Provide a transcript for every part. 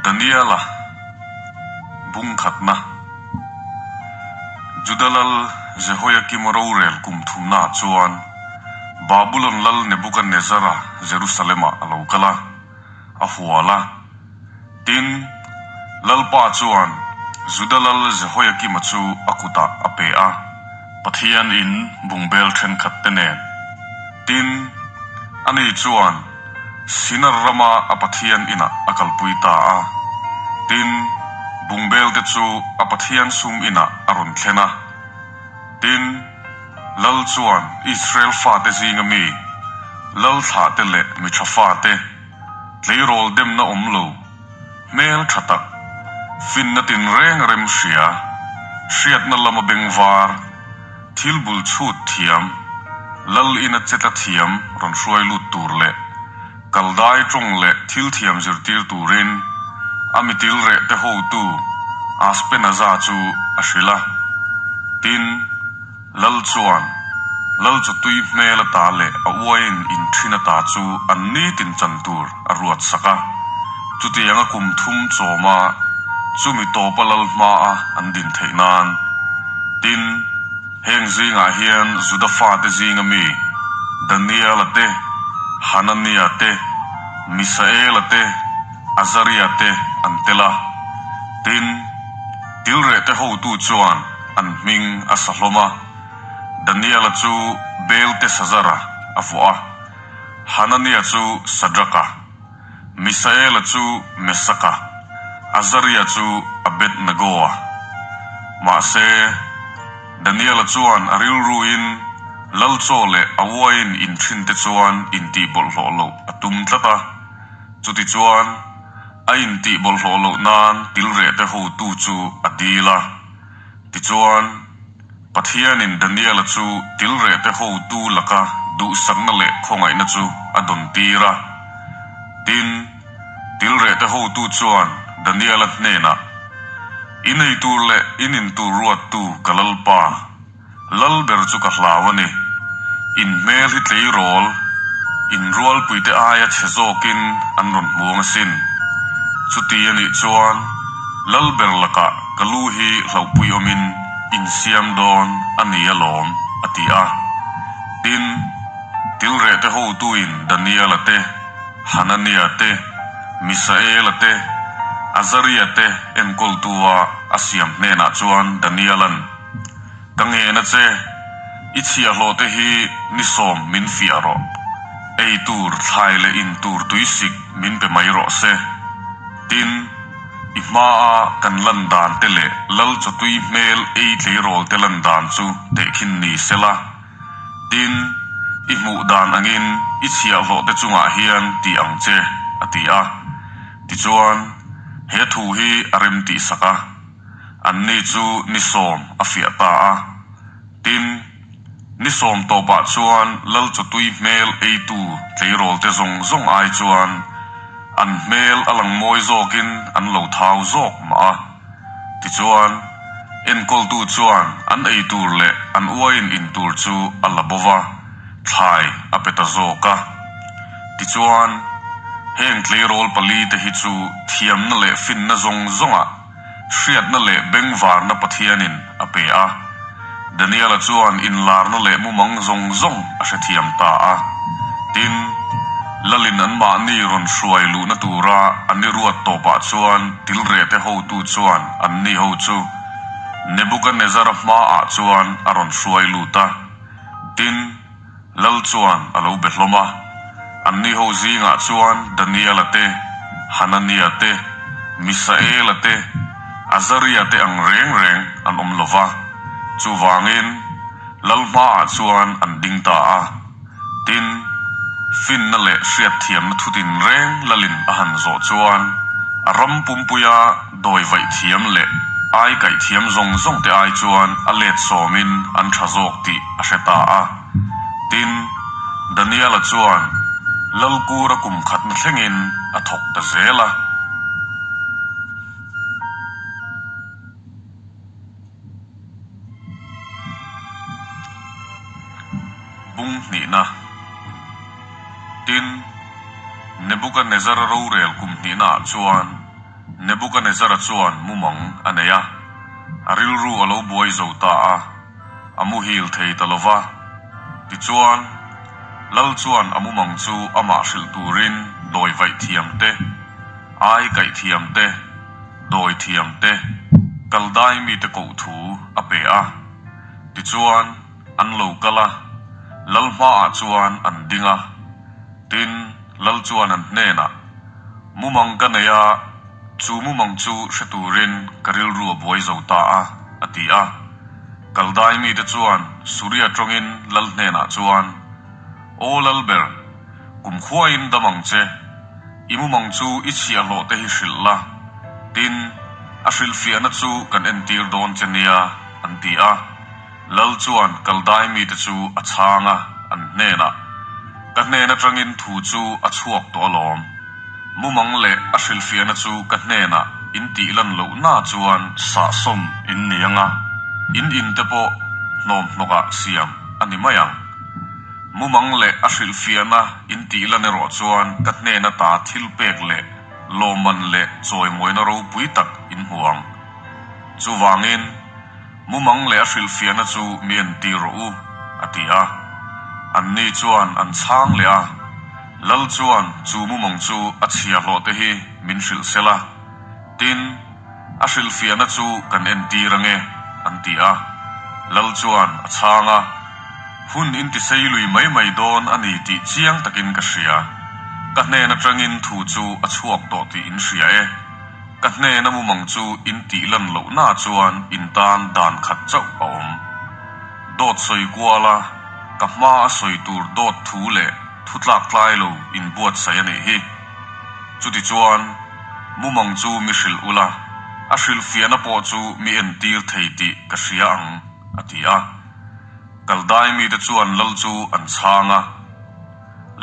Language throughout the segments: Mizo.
Daniela bung khatna Juda lal Jehoiakim rorel kum thumnaah chuan Babulon lal Nebukanezzara Jerusalem-ah a lo kal a, a hual a. Tin, Lalpa chuan Juda lal Jehoiakima chu a kutah a pe a. Pathian in bungbel thenkhat te nen. Tin, ani chuan Sinar rama a Pathian inah a kalpui ta a. Tin, bungbel te chu a Pathian sum inah a rawn thlen a. Tin, Lal chuan Israel fate zinga mi, Lal thlahte leh mi tha fate, Tleirawl demna awm lo, hmel tha tak, finna tinreng rem hria, hriatna lama bengvar, thil bul chhut thiam, lal ina chetla thiam rawn hruai lut tur leh kaldai tawng leh thil thiam zirtir turin a mitil reh te hotu Aspenaza chu a hrilh a. Tin. Lal chuan, Lal chu tui hmel ata leh a uaiin in thin ata chu an nitin chan tur a ruat sak a. Chutianga kum thum chawma chumi tawpa lal hmaa an din theih nan. Tin, heng zingah hian Juda fate zinga mi Daniela te, Hanania te, Misaela te, Azaria te an tel a. Tin, Tilrehte hotu chuan, An hming a sa hlawm a, Daniela chu Beltesazara a vuah a, Hanania chu Sadraka, Misaela chu Mesaka, Azaria chu Abednego-a. Mahse, Daniela chuan a rilruin lal chaw leh a uaiin inthinte chuan intihbawlhhlawh loh a tum tlat a, chutichuan, A intih bawlhhlawh loh nan tilrehte hotu chu a dil a. Tichuan, Pathianin Daniela chu tilrehte hotu laka duhsakna leh khawngaihna chu a dawn tir a. Tin, tilrehte hotu chuan Daniela hnenah, I nei tur leh in in tur ruattu ka Lalpa, Lal ber chu ka hlau a ni. In hmel hi tleirawl, in rualpuite aia chhe zawkin an rawn hmuang asin. Chuti a nih chuan Lal ber lakah ka lu hi hlauhpui awmin in siam dawn a ni alawm, a ti a. Tin, Tilrehte hotuin Daniela te, Hanania te, Misaela te, Azaria te enkawltua a siam hnenah chuan Daniela'n, Ka ngen a che, i chhiahhlawh te hi ni sawm min fiah rawh. Ei tur thlai leh in tur tuisik min pe mai rawh se. Tin, i hmaa kan lan dan te leh lal chawtui hmel ei tleirawl te lan dan chu tehkhin ni se la. Tin, i hmuh dan angin i chhiahhlawh te chungah hian ti ang che, a ti a. Tichuan, he thu hi a remtihsak a. Anni chu ni sawm a fiah ta a. Tin, ni sawm tawpah chuan lal chawtui hmel eitu tleirawlte zawng zawng ai chuan an hmel a lang mawi zawkin an lo thau zawk mah a. Tichuan, enkawltu chuan an ei tur leh an uaiin in tur chu a la bo va, thlai a pe ta zawk a. Tichuan, heng tleirawl palite hi chu thiamna leh finna zawng zawngah hriatna leh bengvarna Pathianin a pe a. Daniela chuan inlarna leh mumang zawng zawng a hrethiam ta a. Tin, Lalin anmahni rawn hruai luhna tura an i ruat tawpah chuan tilrehte hotu chuan anni ho chu Nebukanezzara hmaah chuan a rawn hruai lut a. Tin, Lal chuan a lo be hlawm a, anni ho zingah chuan Daniela te, Hanania te, Misaela te, Azaria te ang reng reng an awm lo va. Chuvangin, Lal hmaah chuan an ding ta a. Tin, finna leh hriatthiamna thutin reng Lalin a han zawh chuan a ram pumpuia dawi vaih thiam leh ai kaih thiam zawng zawng te ai chuan a let sawmin an tha zawk tih a hre ta a. Tin, Daniela chuan Lalkura kum khatna thlengin a thawk ta zel a. Bung hnihna. Tin, Nebukanezzar-a rorel kum hnihnaah chuan. Nebukanezzara chuan mumang a nei a, a rilru a lo buai zo ta a, a muhil thei ta lo va. Tichuan, Lal chuan a mumang chu amah hrilh turin dawi vaih thiam te, ai kaih thiam te, dawi thiam te, kaldai mite koh thu a pe a. Tichuan, an lo kal a, Lal hmaah chuan an ding a. Tin, Lal chuan an hnenah, Mumang ka nei a, chu mumang chu hre turin ka rilru a buai zo ta a, a ti a. Kaldai mite chuan Suria tawngin Lal hnenah chuan, Aw Lalber, kum khuain dam ang che, i mumang chu i chhiahhlawh te hi hrilh la, tin, a hrilhfiahna chu kan entir dawn che nia, an ti a. Lal chuan Kaldai mite chu a chhang a, an hnenah, Ka hnen atangin thu chu a chhuak tawh alawm. Mumang leh a hrilhfiahna chu ka hnenah in tih lan loh na chuan sahsawm in ni ang a, in in te pawh hnawmhnawkah siam a ni mai ang. Mumang leh a hrilhfiahna in tih lan erawh chuan ka hnen ata thil pek leh lawmman leh chawimawina ropui tak in hmu ang. Chuvangin. Mumang leh a hrilhfiahna chu mi entir rawh u, a ti a. Anni chuan an chhang leh a, Lal chuan chu mumang chu a chhiahhlawh te hi min hrilh sel a, tin, a hrilhfiahna chu kan entir ange, an ti a. Lal chuan a chhang a, Hun intisei lui mai mai dawn a ni tih chiang takin ka hria. Ka hnen atangin thu chu a chhuak tawh tih in hria e. Ka hnena mumang chu in tih lan loh na chuan in tan dan khat chauh a awm. Dawt sawi kual a, ka hma a sawi tur dawt thu leh thu tlak tlai lo in buatsaih a nih hi. Chutichuan, mumang chu mi hrilh ula, a hrilhfiahna pawh chu mi entir thei tih ka hria ang, a ti a. Kaldai mite chuan lal chu an chhang a.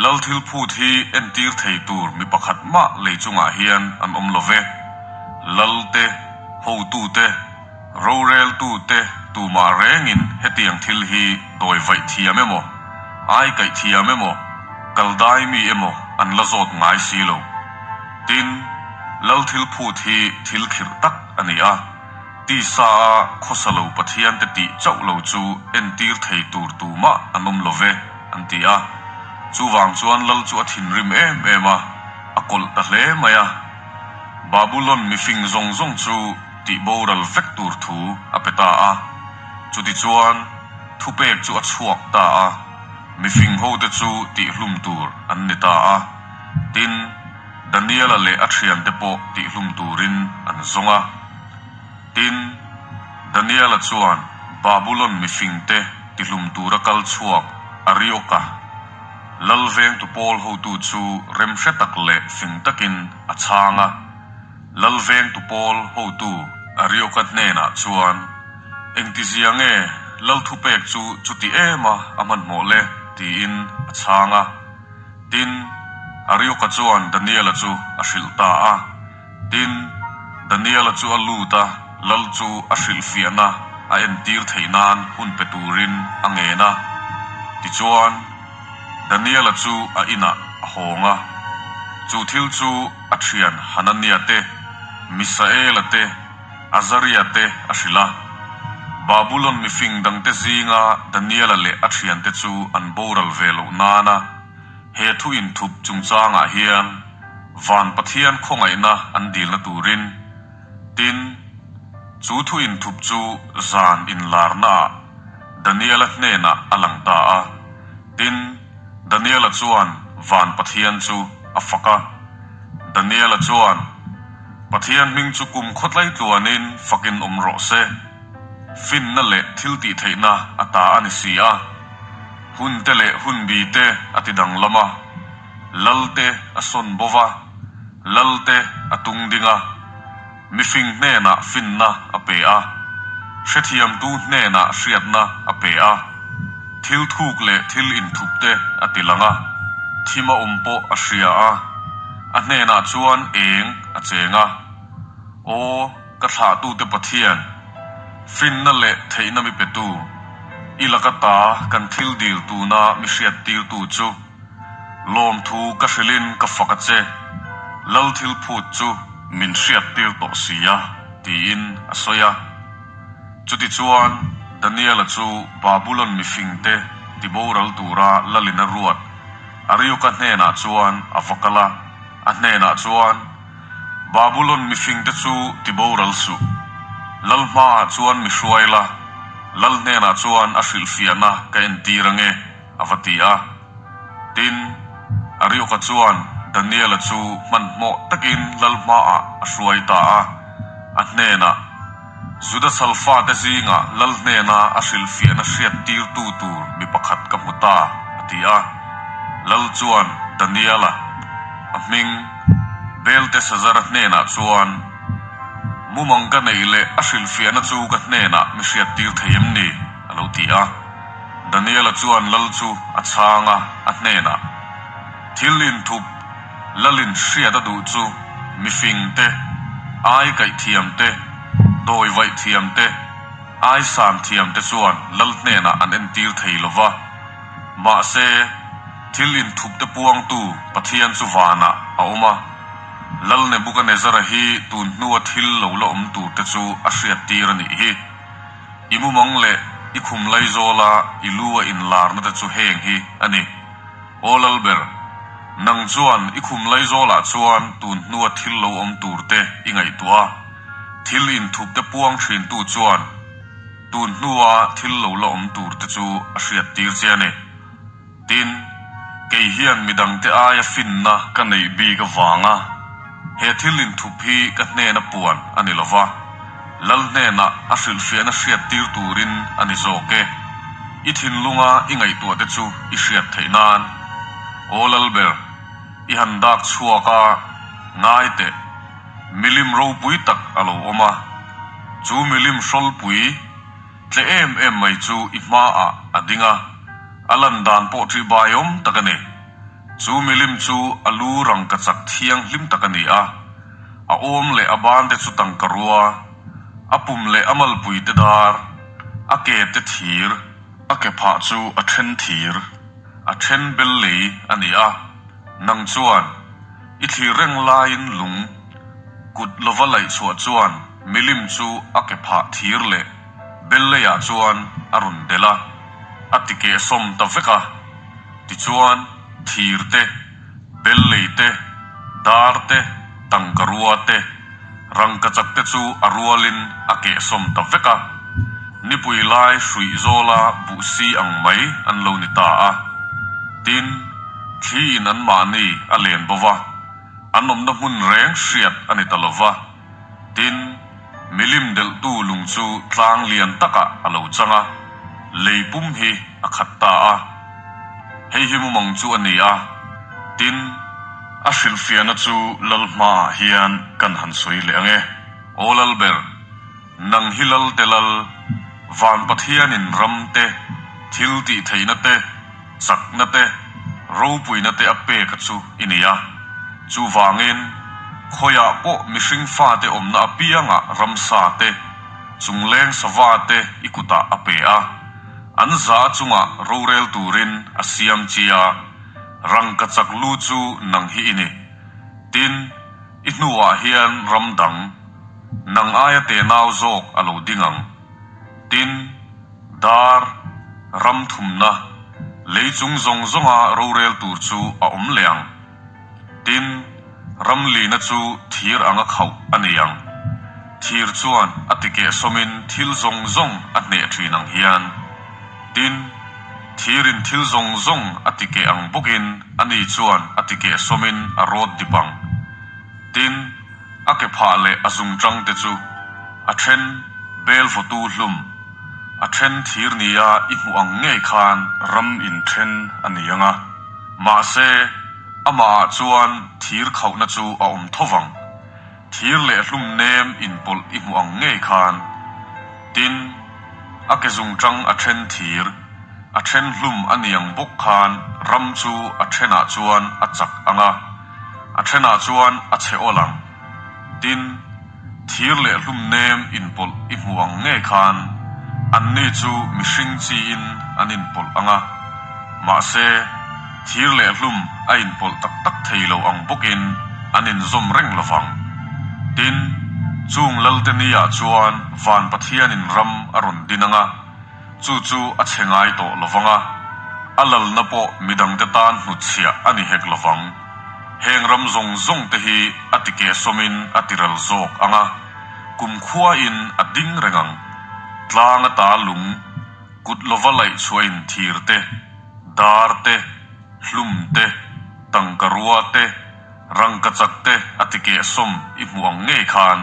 Lal thil phut hi entir thei tur mi pakhat mah lei chungah hian an awm lo ve. Lal te, hotu te, roreltu te tumah rengin hetiang thil hi dawi vaih thiam emaw, ai kaih thiam emaw, kal dai mi emaw an la zawt ngai si lo. Tin, lal thil phut hi thil khirh tak a ni a. Tisa a khawsa lo Pathian te tih chauh lo chu entir thei tur tumah an awm lo ve, an ti a. Chuvang chuan Lal chu a thinrim em em a, a kawlh ta hle mai a. Babulon mifing zawng zawng chu tih boral vek tur thu a pe ta a. Chutichuan, thupek chu a chhuak ta a, mifing hote chu tihhlum tur an ni ta a. Tin, Daniela leh a thiante pawh tihhlum turin an zawng a. Tin, Daniela chuan Babulon mifingte tihlum tura kal chhuak Arioka, lal vengtu pawl hotu chu remhre tak leh fing takin a chhang a. Lal vengtu pawl hotu Arioka hnenah chuan, Engtizia nge lal thupek chu chuti ema a hmanhmawh le? tiin a chhang a. Tin, Arioka chuan Daniela chu a hrilh ta a. Tin, Daniela chu a lut a, lal chu a hrilhfiahna a entir theih nan hun pe turin a ngen a. Tichuan, Daniela chu a inah a hawng a. Chu thil chu a thian Hanania te, Misaela te, Azaria te a hrilh a. Babulon mifing dangte zinga Daniela leh a thiante chu an boral ve loh nana he thu inthup chungchangah hian Van Pathian khawngaihna an dilna turin, tin, chu thu inthup chu zan inlarnaah Daniela hnenah a lang ta a. Tin, Daniela chuan Van Pathian chu a fak a. Daniela chuan, Pathian hming chu kum khawtlai tluanin fakin awm rawh se. Finna leh thil tih theihna a ta a ni si a. Hun te leh hun bi te a ti danglam a. Lal te a sawn bo va, lal te a tung ding a. Mifing hnenah finna a pe a, hrethiamtu hnenah hriatna a pe a, thil thuk leh thil inthup te a ti lang a, thim a awm pawh a hria a, a hnenah chuan eng a cheng a. Aw, ka thlahtute Pathian, finna leh theihna mi petu, i laka ta kan thil dil tuna mi hriattirtu chu, Lawmthu ka hrilhin ka fak a che, Lal thil phut chu. Min hriattir tawh si a, tiin a sawi a. Chutichuan, Daniela chu Babulon mifingte tiboral tura lalin a ruat Arioka hnenah chuan a va kal a, a hnenah chuan, Babulon mifingte chu tiboral suh. Lal hmaah chuan mi hruai la, lal hnenah chuan a hrilhfiahna ka entir ange, a va ti a. Tin, Arioka chuan Daniela chu hmanhmawh takin lal hmaah a hruai ta a, a hnenah, Juda salfate zingah lal hnena a hrilhfiahna hriattirtu tur mi pakhat ka hmu ta, a ti a. Lal chuan Daniela, a hming, Beltesazara hnenah chuan, Mumang ka neih leh a hrilhfiahna chu ka hnenah mi hriattir thei em ni? a lo ti a. Daniela chuan lal chu a chhang a, a hnenah, Thil inthup, lalin hriat a duh chu mifing te, ai kaih thiam te, dawi vaih thiam te, ai san thiam te chuan lal hnenah an entir thei lo va. Mahse, thil inthup te puangtu Pathian chu vanah a awm a. Lal Nebukanezzara hi tun hnua thil lo la awm tur te chu a hriattir a nih hi. I mumang leh i khum laizawla i lu a inlarna te chu heng hi a ni. Aw Lalber, nang chuan i khum laizawlah chuan tun hnua thil lo awm tur te i ngaihtuah a, thil inthup te puang thintu chuan tun hnua thil lo la awm tur te chu a hriattir che a ni. Tin, kei hian midangte aia finna ka neih bik avanga he thil inthup hi ka hnena puan a ni lova, Lal hnenah a hrilhfiahna hriattir turin a ni zawk e. I thinlunga i ngaihtuahte chu i hriat theih nan. Aw Lalber, i han dak chhuak a, ngai teh, milim ropui tak a lo awm a, chu milim hrawlpui, Tle em em mai chu i hmaah a ding a, a lan dan pawh ṭih baiawm tak a ni. Chu milim chu a lu rangkachak thianghlim tak a ni a, a awm leh a ban te chu tangka rua, a pum leh a malpui te dar, a ke te thir, a ke phah chu a then thir, a then bel lei a ni a. Nang chuan i thlir reng laiin lung kut lova laih chhuah chuan milim chu a ke phah thir leh bel leiah chuan a rawn delh a, a ti keh sawm ta vek a. Tichuan thir te, bel lei te, dar te, tangka rua te, Rangkachak te chu a rualin a kehsawm ta vek a, nipui lai hruih zawla buhsi ang mai an lo ni ta a. Tin, thliin anmahni a len bo va, an awmna hmun reng hriat a ni ta lo va. Tin, milim delhtu lung chu tlang lian takah a lo chang a, lei pum hi a khat ta a. Hei hi mumang chu a ni a, tin, a hrilhfiahna chu Lal hmaah hian kan han sawi leh ang e. Aw Lalber, nang hi Lal te Lal, Van Pathianin ram te, thil tih theihna te, chakna te, ropuina te a pek a chu i ni a. Chuvangin, khawiah pawh mihring fate awmna apiangah ramsa te, chungleng sava te i kutah a pe a. An za chungah rorel turin a siam chi a, rangkachak lu chu nang hi i ni. Tin, i hnuah hian ram dang, nang aia tenau zawk a lo ding ang. Tin, dar, ram thumna, lei chung zawng zawnga rorel tur chu a awm leh ang. Tin, ramlina chu thir anga khauh a ni ang. Thir chuan a tikehsawmin thil zawng zawng a hneh thin ang hian. Tin, thirin thil zawng zawng a tikeh ang bawkin ani chuan a tikehsawmin a rawt dip ang. Tin, a ke phah leh a zungchang te chu a then bel vawtu hlum, a then thir nia i hmuh ang ngei khan ram inthen a ni ang a. Mahse, amahah chuan thir khauhna chu a awm tho vang. Thir leh hlum nem inpawlh i hmuh ang ngei khan. Tin, a ke zungchang a then thir, a then hlum a niang bawk khan ram chu a thenah chuan a chak ang a, a thenah chuan a chhe awl ang. Tin, thir leh hlum nem inpawlh i hmuh ang ngei khan anni chu mihring chiin an inpawlh ang a, mahse, thir leh hlum a inpawlh tak tak thei lo ang bawkin an inzawm reng lo vang. Tin, chung Lalte ni-ah chuan van Pathianin ram a rawn din ang a, chu chu a chhe ngai tawh lo vang a, a lalna pawh midangte tan hnutchhiah a ni hek lo vang. Heng ram zawng zawng te hi a ti kehsawmin a ti ral zawk ang a, kumkhuain a ding reng ang. Tlang ata lung kut lova laih chhuahin thir te, dar te, hlum te, tangka rua te, rangkachak te a ti kehsawm i hmuh ang ngei khan.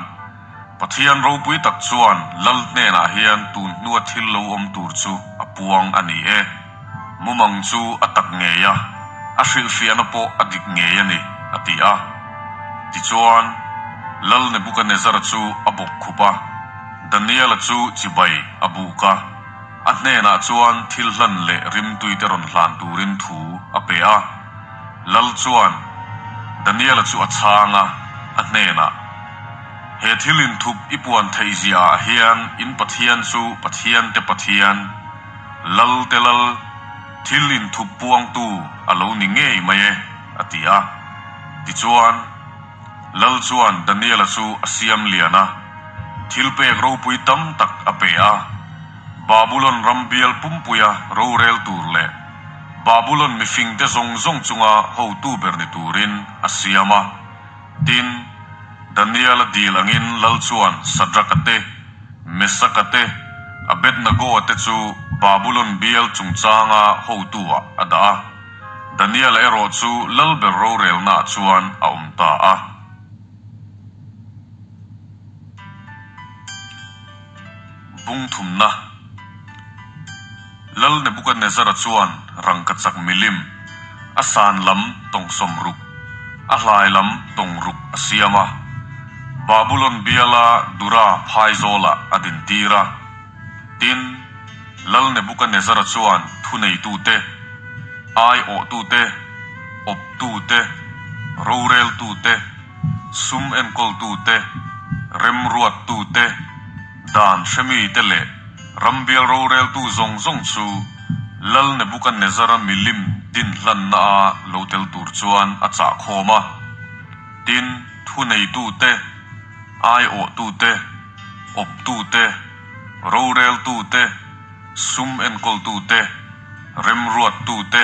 Pathian ropui tak chuan Lal hnenah hian tun hnua thil lo awm tur chu a puang a ni e. Mumang chu a tak ngei a, a hrilhfiahna pawh a dik ngei a ni, a ti a. Tichuan, Lal Nebukanezzara chu a bawk khup a, Daniela chu chibai a buk a, a hnenah chuan thil hlan leh rimtuite rawn hlan turin thu a pe a. Lal chuan Daniela chu a chhang a, a hnenah, He thil inthup i puan theih ziaah hian in Pathian chu Pathiante Pathian, Lalte Lal, thil inthup puangtu a lo ni ngei mai e, a ti a. Tichuan, Lal chuan Daniela chu a siam lian a, thilpek ropui tam tak a pe a, Babulon ram bial pumpuia rorel tur leh Babulon mifingte zawng zawng chunga hotu ber ni turin a siam a. Tin, Daniel-a dil angin lal chuan Sadraka te, Mesaka te, Abednego-a te chu Babulon bial chungchanga hotu-ah a dah a. Daniel-a erawh chu lal ber rorelnaah chuan a awm ta a. Bung thumna. Lal Nebukanezzara chuan rangkachak milim, a san lam tawng 60, a hlai lam tawng ruk a siam a. Babulon biala Dura phaizawlah a dintir a. Tin, Lal Nebukanezzara chuan thuneitute, aiawhtute, awptute, roreltute, sum enkawltute, remruattute, dan hremite leh rambial roreltu zawng zawng chu Lal Nebukanezzara milim din hlanna-a lo tel tur chuan a chah khawm a. Tin, thuneitute, aiawhtute, awptute, roreltute, sum enkawltute, remruattute,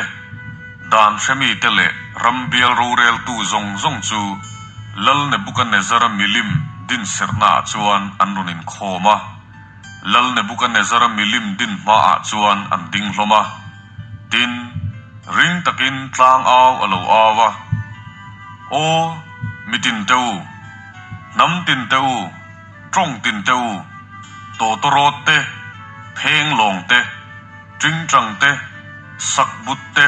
dan hremite leh rambial roreltu zawng zawng chu Lal Nebukanezzara milim din serhnaah chuan an rawn inkhawm a. Lal Nebukanezzara milim din hmaah chuan an ding hlawm a. Tin, ring takin tlangau a lo au a, Aw, mitin te u, hnam tin te u, tawng tin te u, tawtawrawt te, phenglawng te, tingtang te, sakbut te,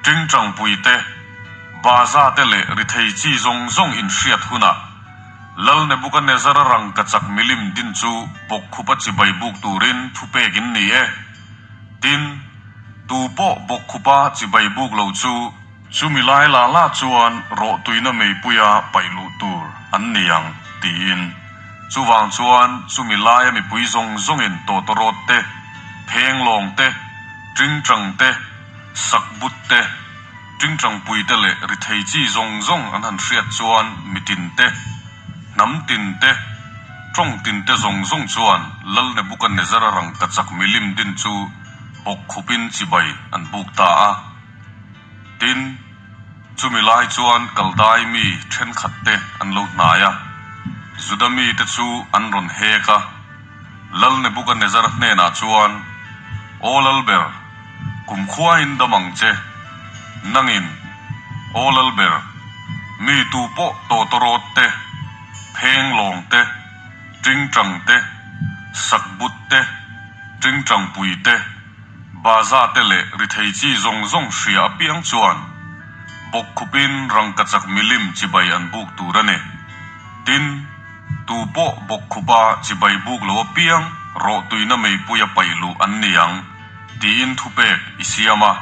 tingtangpui te, baza te leh rithei chi zawng zawng inhriat hunah Lal Nebukanezzara rangkachak milim din chu bawkkhupa chibai buk turin thupek in ni e. Tin, tu pawh bawkkhupa chibai buk lo chu, Chumi lai la la chuan rawhtuina meipuia paih luh tur an ni ang, tiin. Chuvang chuan chumi laia mipui zawng zawngin tawtawrawt te, phenglawng te, tingtang te, sakbut te, tingtangpui te leh rithei chi zawng zawng an han hriat chuan mitin te, hnam tin te, tawng tin te zawng zawng chuan Lal Nebukanezzara rangkachak milim din chu bawkkhupin chibai an buk ta a. Tin, chumi lai chuan Kaldai mi thenkhat te an lo hnai a, Juda mite chu an rawn hek a. Lal Nebukanezzar hnenah chuan, Aw Lalber, kumkhuain dam ang che. Nangin, Aw Lalber, mi tu pawh tawtawrawt te, phenglawng te, tingtang te, sakbut te, tingtangpui te, Baza te leh rithei chi zawng zawng hria apiang chuan bawkkhupin rangkachak milim chibai an buk tur a ni. Tin, tu pawh bawkkhupa chibai buk lo apiang rawhtuina meipui a paih luh an ni ang, tiin thupek i siam a.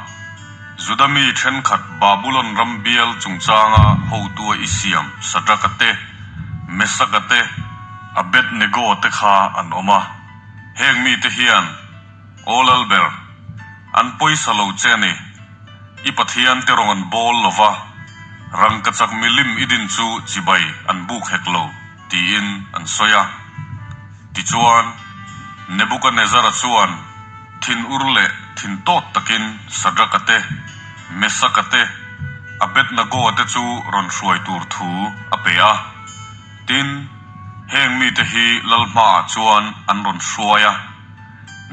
Juda mi thenkhat Babulon ram bial chungchanga hotua i siam Sadraka te, Mesaka te, Abednego te kha an awm a. Heng mite hian Aw Lalber, an pawisa lo che a ni. I Pathian te rawng an bawl lo va, rangkachak milim i din chu chibai an buk hek lo. Tiin an sawi a. Tichuan, Nebukanezzara chuan thinur leh thin tawt takin Sadraka te, Mesaka te, Abednagoa te chu rawn hruai tur thu a pe a. Tin, heng mite hi lal hmaah chuan an rawn hruai a.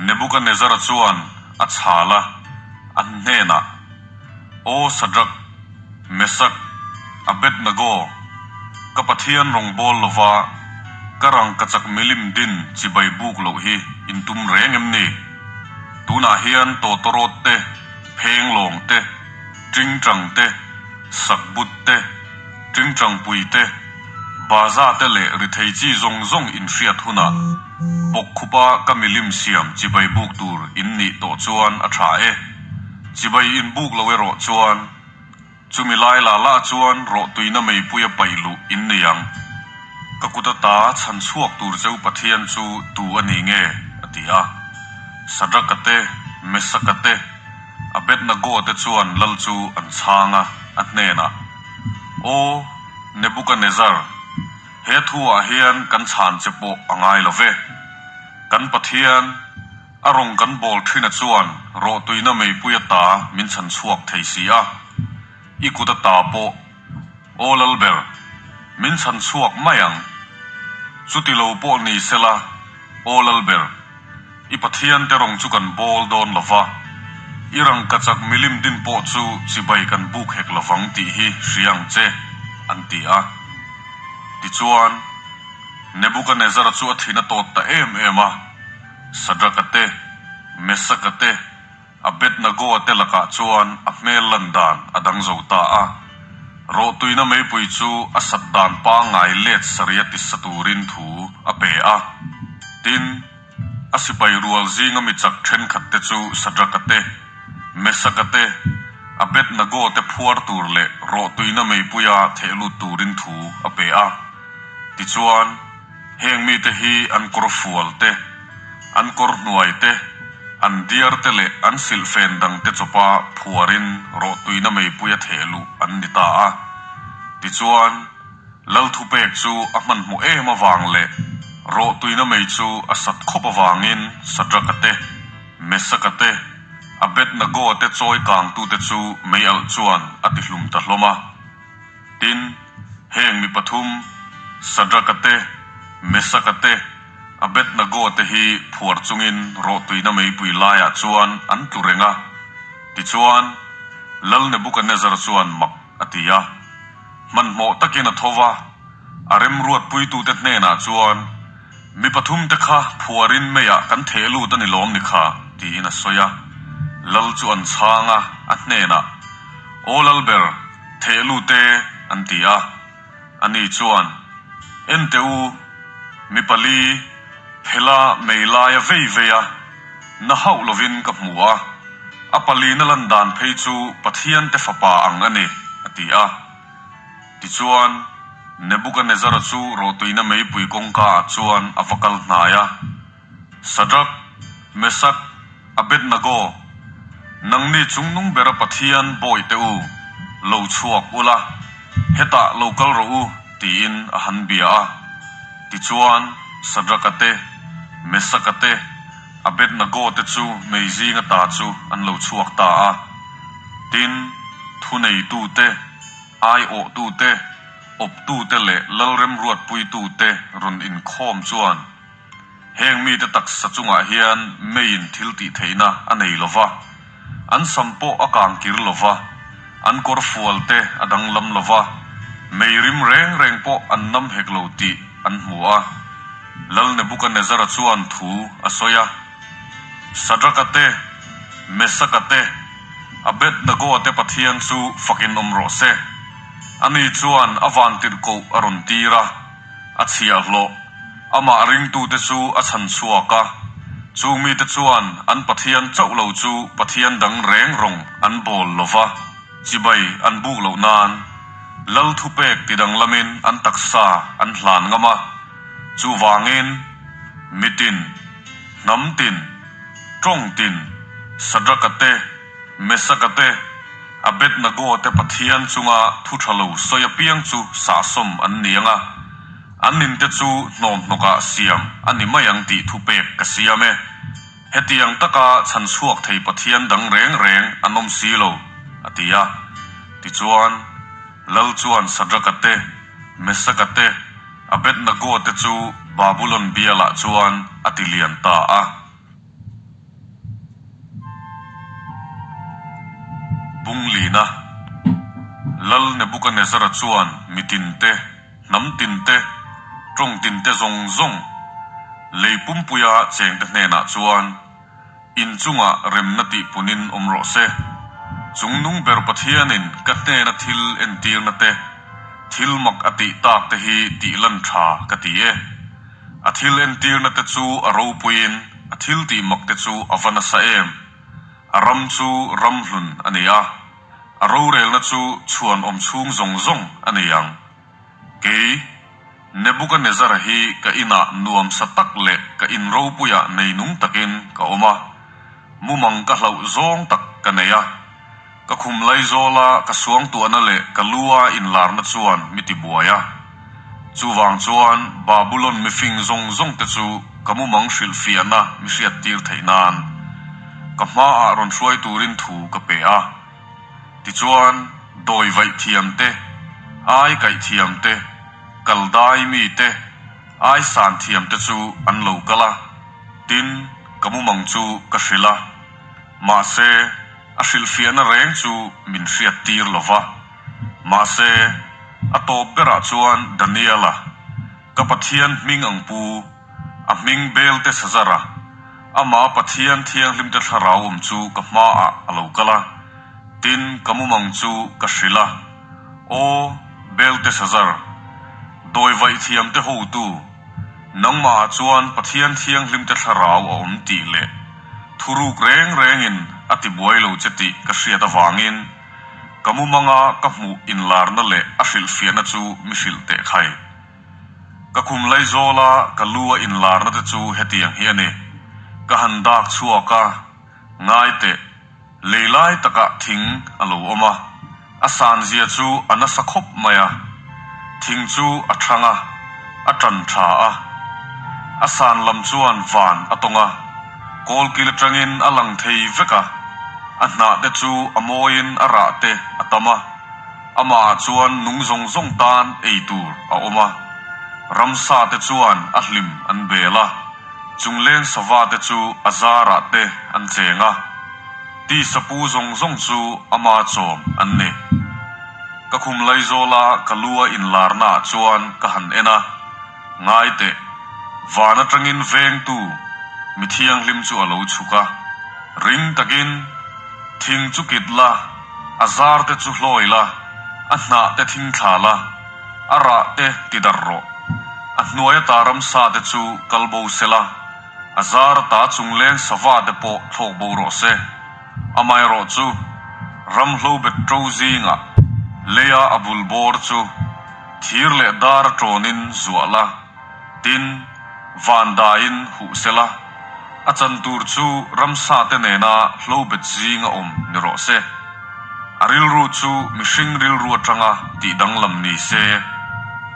Nebukanezzara chuan a chhal a, a hnenah, Aw Sadrak, Mesak, Abednego, ka Pathian rawngbâwl lova ka rangkachak milim din chibai bûk loh hi in tum reng em ni? Tunah hian tawtawrawt te, phenglawng te, ṭingṭang te, sakbut te, ṭingṭangpui te, baza te leh rithei chi zawng zawng in hriat hunah bawkkhupa ka milim siam chibai bûk tur in nih tawh chuan a ṭha e. Chibai in bûk lo erawh chuan chumi lai la la chuan rawhtuina meipuia paih luh in nei ang. Ka kut ata chhan chhuak tur cheu Pathian chu tu a ni nge? a ti a. Sadraka te, Mesaka te, Abednagoa te chuan lal chu an chhang a, a hnenah, Aw, Nebukanezzar, he thuah hian kan chhan che pawh a ngai lo ve. Kan Pathian, A rawng kan bawl ṭhina chuan rawhtuina meipui ata min chhan chhuak thei si a, i kut ata pawh Aw Lalber, min chhan chhuak mai ang. Chuti lo pawh ni sela, Aw Lalber, i Pathiante rawng chu kan bawl dawn lo va, i rangkachak milim din pawh chu chibai kan buk hek lo vang tih hi hria ang che, an ti a. Tichuan, Nebukanezzara chu a thin a tawt ta em em a. Sadraka te, Mesaka te, Abednagoa te lakah chuan a hmel lan dan a dang zo ta a. Rawhtuina meipui chu a sat dan pangngai let saria tisa turin thu a pe a. Tin, a sipai rual zinga mi chak thenkhat te chu Sadraka te, Mesaka te, Abednagoa te phuar tur leh rawhtuina meipuia theh lut turin thu a pe a. Tichuan, Heng mite hi an kawr fual te, an kawr hnuai te, an diar te leh an silhfen dang te chawpa phuarin rawhtuina meipui a theh luh an ni ta a. Tichuan, Lal thupek chu a hmanhmawh em avang leh rawhtuina mei chu a sat khawp avangin Sadraka te, Mesaka te, Abednagoa te chawi kangtute chu mei alh chuan a tihlum ta hlawm a. Tin, heng mi pathum, Sadraka te, Mesaka te, Abednago te hi phuar chungin rawhtuina meipui laiah chuan an tlu reng a. Tichuan, Lal Nebukanezzar chuan mak a ti a. Hmanhmawh takin a tho va, a remruatpuitute hnenah chuan, Mi pathumte kha phuarin meiah kan theh lut a ni lawm ni kha, tiin a sawi a. Lal chu an chhang a, a hnenah, Aw Lalber, theh lut e, an ti a. Ani chuan, Ente u, mi pali, phela mei laia vei vei a, na hauh lovin ka hmu a, a palina lan dan phei chu Pathiante fapa ang a ni, a ti a. Tichuan, Nebukanezzara chu rawhtuina meipui kawngkaah chuan a va kal hnai a, Sadrak, Mesak, Abednago, nangni chungnung bera Pathian bawihte u, lo chhuak ula, hetah lo kal rawh u, tiin a han bia a. Tichuan, Sadraka te, Mesaka te, Abednago te chu mei zinga ta chu an lo chhuak ta a. Tin, thuneitute, aiawhtute, awptute leh lalremruatpuitute rawn inkhawm chuan heng mite taksa chungah hian meiin thil tih theihna a nei lo va, an sam pawh a kang kir lo va, an kawr fual te a danglam lo va, mei rim reng reng pawh an nam hek lo tih an hmu a. Lal Nebukanezzara chuan thu a sawi a. Sadraka te, Mesaka te, Abednagoa te Pathian chu fakin awm rawh se. Ani chuan a vantirhkoh a rawn tir a, a chhiahhlawh, amah ringtute chu a chhan chhuak a. Chung mite chuan an Pathian chauh lo chu Pathian dang reng rawng an bawl lo va, chibai an buk loh nan Lal thupek tidanglamin an taksa an hlan ngam a. Chuvangin, mitin, hnam tin, tawng tin, Sadraka te, Mesaka te, Abednago te Pathian chunga thu tha lo sawi apiang chu sahsawm an ni ang a. An inte chu hnawmhnawkah siam a ni mai ang tih thupek ka siam e. Hetiang taka chhan chhuak thei Pathian dang reng reng an awm si lo, a ti a. Tichuan, Lal chuan Sadraka te, Mesaka te, Abednego te chu Babulon bialah chuan a ti lian ta a. Bunglina, Lal Nebukanezzara chuan mitin te, hnam tin te, tawng tin te zawng zawng, lei pumpuia chengte hnenah chuan in chungah remna tih punin awm rawh se. Chungnung ber Pathianin ka hnena thil entirna te, thil mak a tih tak te hi tih lan tha ka ti e. A thil entirna te chu a ropuiin a thil tih mak te chu a va nasa em. A ram chu ram hlun a ni a. A rorelna chu chhuan awm chhung zawng zawng a nei ang. Kei, Nebukanezzara hi ka inah nuamsa tak leh ka in ropuiah neinung takin ka awm a, mumang ka hlauh zawng tak ka nei a. Ka khum laizawla ka suangtuahna leh ka lua inlarna chuan mi tibuai a. Chuvang chuan Babulon mifing zawng zawngte chu ka mumang hrilhfiahna mi hriattir theih nan ka hmaah rawn hruai turin thu ka pe a. Tichuan, dawi vaih thiam te, ai kaih thiam te, kal dai mi te, ai san thiam te chu an lo kal a, tin, ka mumang chu ka hrilh a. Mahse, a hrilhfiahna reng chu min hriattir lo va. Mahse, a tawp berah chuan Daniela, ka Pathian hming ang pu, a hming Beltesazara, amah Pathian thianghlimte thlarau awm chu ka hmaah a lo kal a, tin, ka mumang chu ka hrilh a, Aw, Beltesazar, dawi vaih thiamte hotu, nangmahah chuan Pathian thianghlimte thlarau a awm tih leh thuruk reng rengin a tibuai lo che tih ka hriat avangin ka mumanga ka hmuh inlarna leh a hrilhfiahna chu mi hrilh teh khai. Ka khum laizawla ka lu a inlarna te chu hetiang hi a ni. Ka han dak chhuak a, ngai teh, lei lai takah thing a lo awm a, a san zia chu a nasa khawp mai a. Thing chu a thang a, a tan tha a. A san lam chuan van a tawng a, kawlkil atangin a lang thei vek a, a hnah te chu a mawiin a rah te a tam a. Amah chuan nung zawng zawng tan ei tur a awm a, ramsa te chuan a hlim an bel a, chungleng sava te chu a zarah te an cheng a, tisa pu zawng zawng chu ama chawm an ni. Ka khum laizawla ka lu a inlarna ah chuan ka han en a, ngai teh, van atangin vengtu mi thianghlim chu a lo chhuk a, ring takin, Thing chu kit la, a zar te chu hlawi la, a hnah te thing thla la, a rah te ti darh rawh. A hnuai ata ramsa te chu kal bo se la, a zar ata chungleng sava te pawh thlawk bo rawh se. Amaherawh chu, ram hlo bet ṭo zingah leia a bul bawr chu thir leh dar a ṭawnin zuah la. Tin, van daiin huh se la, a chan tur chu ramsate nena hlobet zinga awm ni rawh se. A rilru chu mihring rilru atanga tih danglam ni se,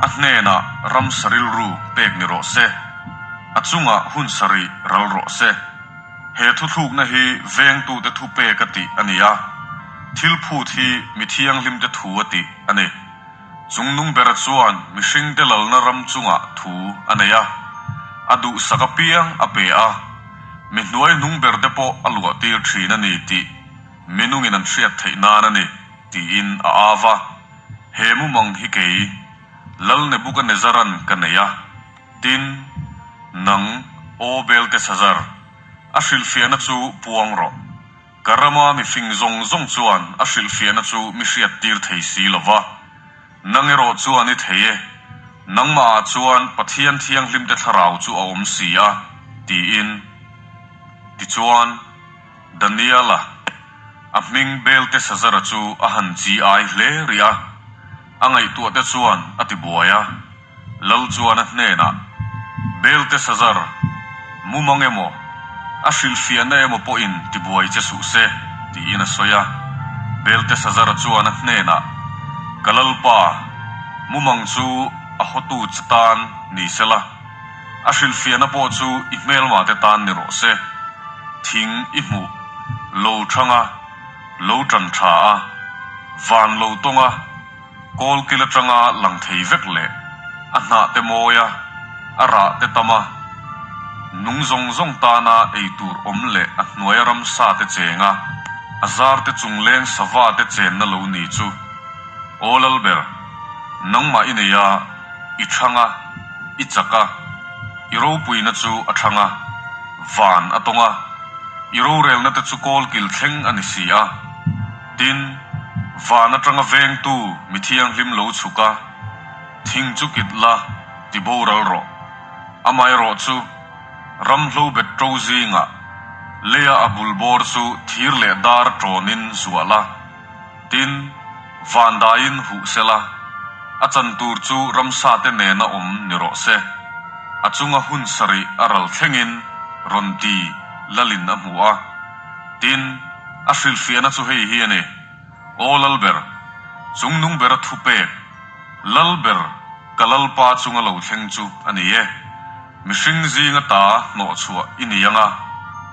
a hnenah ramsa rilru pek ni rawh se, a chungah hun sarih ral rawh se. He thuthlukna hi vengtute thu pek a tih a ni a, thil phut hi mi thianghlimte thu a tih a ni. Chungnung bera chuan mihringte lalna ram chungah thu a nei a, a duhsak apiang a pe a, mi hnuai hnung berte pawh a luahtir thin a ni tih minungin an hriat theih nan a ni, tiin a av a. He mumang hi kei, Lal Nebukanezzara'n ka nei a, tin, nang, Aw Belteshazzar, a hrilhfiahna chu puang rawh. Ka rama mi fing zawng zawng chuan a hrilhfiahna chu mi hriattir thei si lo va. Nang erawh chuan i thei e, nangmahah chuan Pathian thianghlimte thlarau chu a awm si a, tiin. Tichuan, Daniela, a hming Belteshazzara chu a han chi ai hle rih a, a ngaihtuahte chuan a tibuai a. Lal chuan a hnenah, Belteshazzar, mumang emaw, a hrilhfiahna emaw pawhin tibuai che suh se, tiin a sawi a. Belteshazzar chuan a hnenah, Ka Lalpa, mumang chu. a hawtu che tan ni sela, a hrilhfiahna pawh chu i hmelmate tan ni rawh se. Thing i hmuh lo thang a, lo tan tha a, van lo tawng a, Kawlkil atanga lang thei vek leh a hnah te mawi a, a rah te tam a, nung zawng zawng tana ei tur awm leh a hnuaia ramsa te cheng a, a zar te chung leng sava te chenna lo ni chu. Aw Lalber, nangmah i nei a, i thang a, i chak a, i ropuina chu a thang a, van a tawng a, i rorelna te chu kawlkil thleng a ni si a. Tin, van atanga vengtu mi thianghlim lo chhuk a, thing chu kit la, ti boral rawh. Amaherawh chu, ram hlo bet ṭo zingah leia a bul bawr chu thir leh dar ṭawnin zuah la. Tin, van daiin huh se la, a chan tur chu ramsate nena awm ni rawh se. A chunga hun sarih a ral thlengin rawn ti lalin a hmu a. Tin, a hrilhfiahna chu hei hi a ni, Aw Lalber, chungnung bera thupek, Lalber ka Lalpa chunga lo thleng chu a ni e. Mihring zinga ta hnawhchhuah i ni ang a,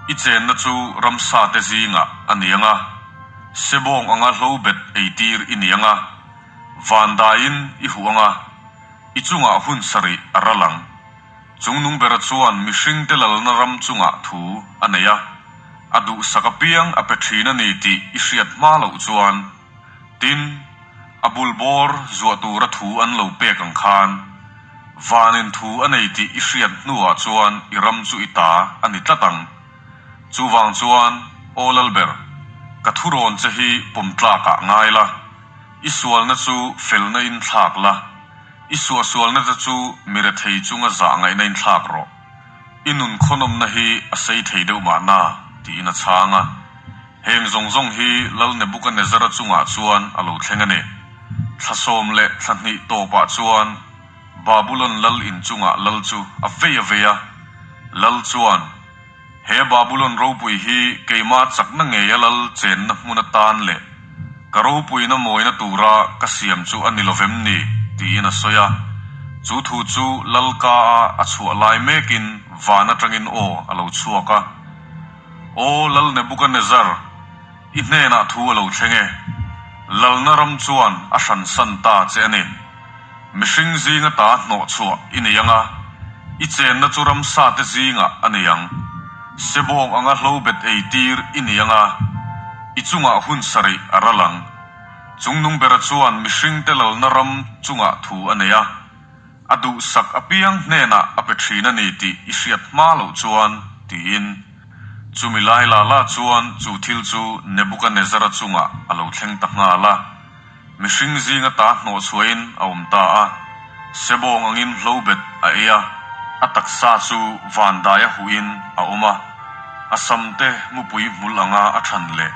i chenna chu ramsate zingah a ni ang a, sebawng anga hlobet eitir i ni ang a, vandaiin i huh ang a, i chungah hun sarih a ral ang. Chungnung bera chuan mihringte lalna ram chungah thu a nei a, a duhsak apiang a pe thin a ni tih i hriat hma loh chuan, tin, a bul bawr zuah tura thu an lo pek ang khan, vanin thu a nei tih i hriat hnuah chuan i ram chu i ta a ni tlat ang. Chuvang chuan, Aw Lalber, ka thurawn che hi pawm tlakah ngai la, i sualna chu felna in thlak la, I suahsualna te chu mi rethei chunga zah ngaihna in thlak rawh. I nun khawnawmna hi a sei thei deuh mahna, tiin a chhang a. Heng zawng zawng hi Lal Nebukanezzara chungah chuan a lo thleng a ni. Thla 12 thla 2 tawpah chuan Babulon lal in chungah lal chu a vei a vei a. Lal chuan. He Babulon ropui hi keimah chakna ngeia lal chenna hmun atan leh ka ropuina mawina tura ka siam chu a ni lovem ni? tiin a sawi a. Chu thu chu lal ka a a chhuah lai mekin van atangin aw a lo chhuak a. Aw Lal Nebukanezzar, i hnenah thu a lo thleng e. Lalna ram chuan a hransan ta che a ni. Mihring zinga ta hnawh chhuah i nei ang a, i chenna chu ramsate zingah a nei ang. Sebawng anga hlobet ei tir i ni ang a, i chungah hun sarih a ral ang. Chungnung bera chuan mihringte lalna ram chungah thu a nei a, a duhsak apiang hnenah a pe thin a ni tih i hriat hma loh chuan, tiin. Chumi lai la la chuan chu thil chu Nebukanezzara chungah a lo thleng ta nghal a. Mihring zinga ta hnawh chhuahin a awm ta a, sebawng angin hlobet a ei a, a taksa chu vandaia huhin a awm a, a samte mupui hmul anga a than leh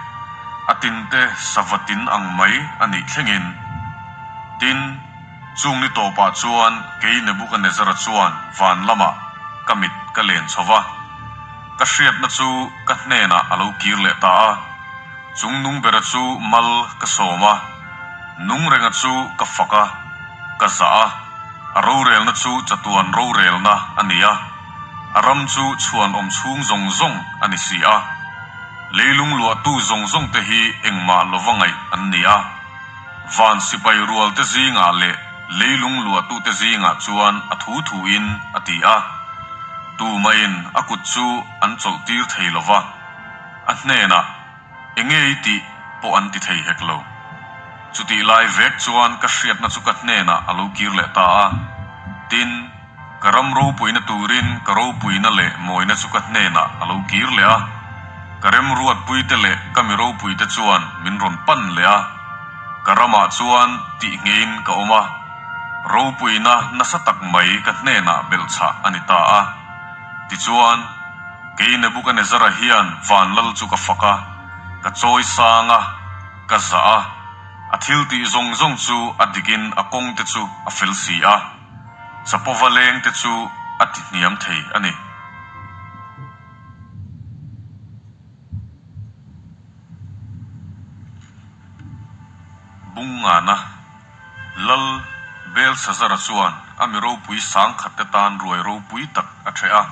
a tinte sava tin ang mai a nih thlengin. Tin, chung ni tawpah chuan kei Nebukanezzara chuan van lamah ka mit ka len chho va, ka hriatna chu ka hnenah a lo kir leh ta a. Chung nung bera chu mal ka sawm a, nung renga chu ka fak a, ka zah a, a rorelna chu chatuan rorelna a ni a, a ram chu chhuan awm chhung zawng zawng a ni si a. Leilung luahtu zawng zawng te hi engmah lova ngaih an ni a, van sipai rual te zingah leh leilung luahtute zingah chuan a thu thuin a ti a, tumahin a kut chu an chawlhtir thei lova. A hnenah, Enge i tih pawh an ti thei hek lo. Chutih lai vek chuan ka hriatna chu ka hnenah a lo kir leh ta a. Tin, ka ram ropuina turin ka ropuina leh mawina chu ka hnenah a lo kir leh a. Ka remruatpuite leh ka mi ropuite chuan min rawn pan leh a. Ka ramah chuan tih ngeiin ka awm a. Ropuina nasa tak mai ka hnenah belhchhah a ni ta a. Tichuan. Kei Nebukanezzara hian van lal chu ka fak a, ka chawi sang a, ka zah a, a thil tih zawng zawng chu a dikin a kawng te chu a fel si a, chapova leng te chu a ti hniam thei a ni. Bungngana Lal. Belsazara chuan a mi ropui sangkhatte tan ruai ropui tak a ṭheh a.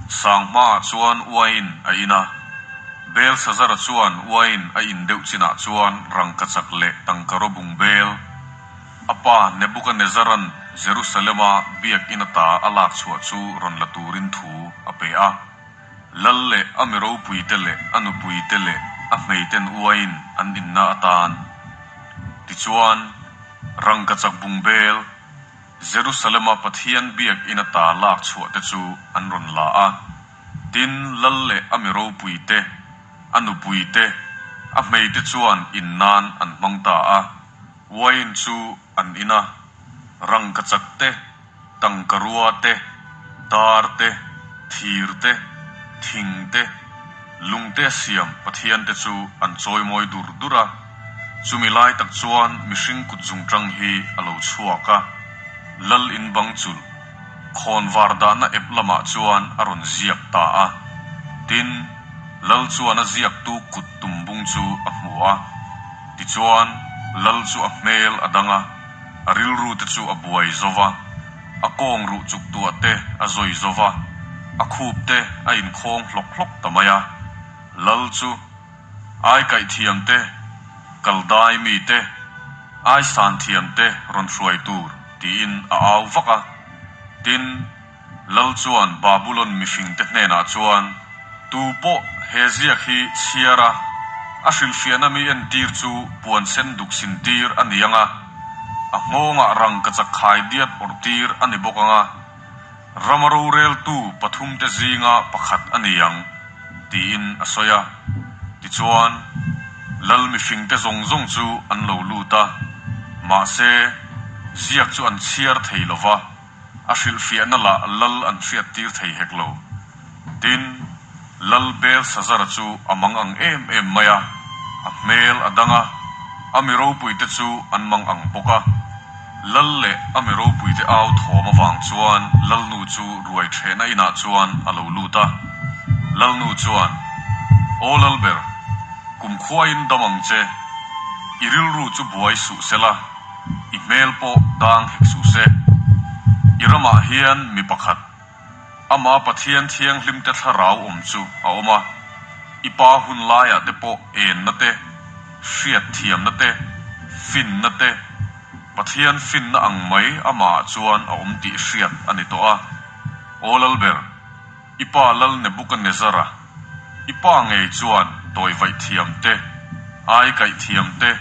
Sanghmaah chuan uain a in a. Belsazara chuan uain a in deuh chinah chuan rangkachak leh tangkaraw bung bel a pa Nebukanezzara'n Jerusalema biak in ata a lak chhuah chu rawn la turin thu a pe a. Lal leh a mi ropuite leh a nupuite leh a hmeiten uain an inna atan. Tichuan, rangkachak bung bel Jerusalema Pathian biak in ata lak chhuah te chu an rawn la a. Tin, lal leh a mi ropui te, a nupui te, a hmei te chuan in nan an hmang ta a. Wine chu an in a, rangkachak te, tangkarua te, dar te, thir te, thing te, lungte a siam Pathian te chu an chawimawi dur dur a. Chumi lai tak chuan mihring kut zungṭang hi a lo chhuak a, lal in bang chulh khawnvar dahna ep lamah chuan a rawn ziak ta a. Tin, lal chuan a ziaktu kut tumbung chu a hmu a. Tichuan, lal chu a hmel a dang a, a rilru te chu a buai zo va, a kawng ruh chuk tuah te a zawi zo va, a khup te a inkhawng hlawk hlawk ta mai a. Lal chu Ai kaihthiam te, kaldai mi te, ai san thiam te rawn hruai tur tiin a au vak a. Tin, Lal chuan Babulon mihring te hnenah chuan, Tu pawh he ziak hi chhiar a, a hrilhfiahna mi entir chu puan sen duk sin tir a ni ang a, a nghawngah rangkachak khai diat awrh tir a ni bawk ang a, rama roreltu pathumte zinga pakhat a ni ang. Tiin a sawi a. Tichuan, lal mihringte zawng zawng chu an lo lut a, mahse, ziak chu an chhiar thei lo va, a hrilhfiahna lah lal an hriattir thei hek lo. Tin, lal Belsazara chu a mang ang em em mai a, a hmel a dang a, a mi ropuite chu an mang ang bawk a. Lal leh a mi ropuite au thawm avang chuan Lalnu chu ruai ṭhehna inah chuan a lo lut a. Lalnu chuan, Aw Lalber, kumkhuain dam ang che, i rilru chu buai suh se la, i hmel pawh dang hek suh se. I ramah hian mi pakhat, Amah Pathian thianghlimte thlarau awm chu a awm a, i pa hun laiah te pawh enna te, hriatthiamna te, finna te, Pathian finna ang mai amahah chuan a awm tih hriat a ni tawh a. Aw Lalber, i pa Lal Nebukanezzara, i pa ngei chuan dawivaih thiam te, ai kaih thiam te,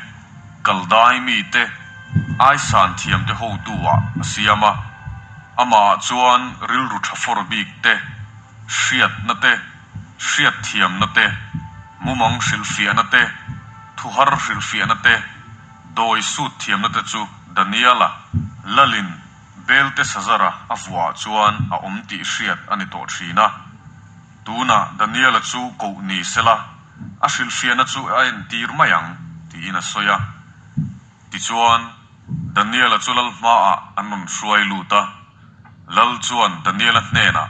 Kaldai mite aisan thiamte hotu-ah a siam a, amahah chuan rilru tha fawr bik te, hriatna te, hriatthiamna te, mumang hrilhfiahna te, thuhar hrilhfiahna te, dawi sut thiamna te chu Daniela, Lalin, Beltesazara a vuahah chuan a awm tih hriat a ni tawh thin a. Tunah Daniela chu koh ni sela, a hrilhfiahna chu a entir mai ang, tiin a sawi a. Tichuan, Daniela chu lal hmaah an rawn hruai lut a. Lal chuan Daniela hnenah,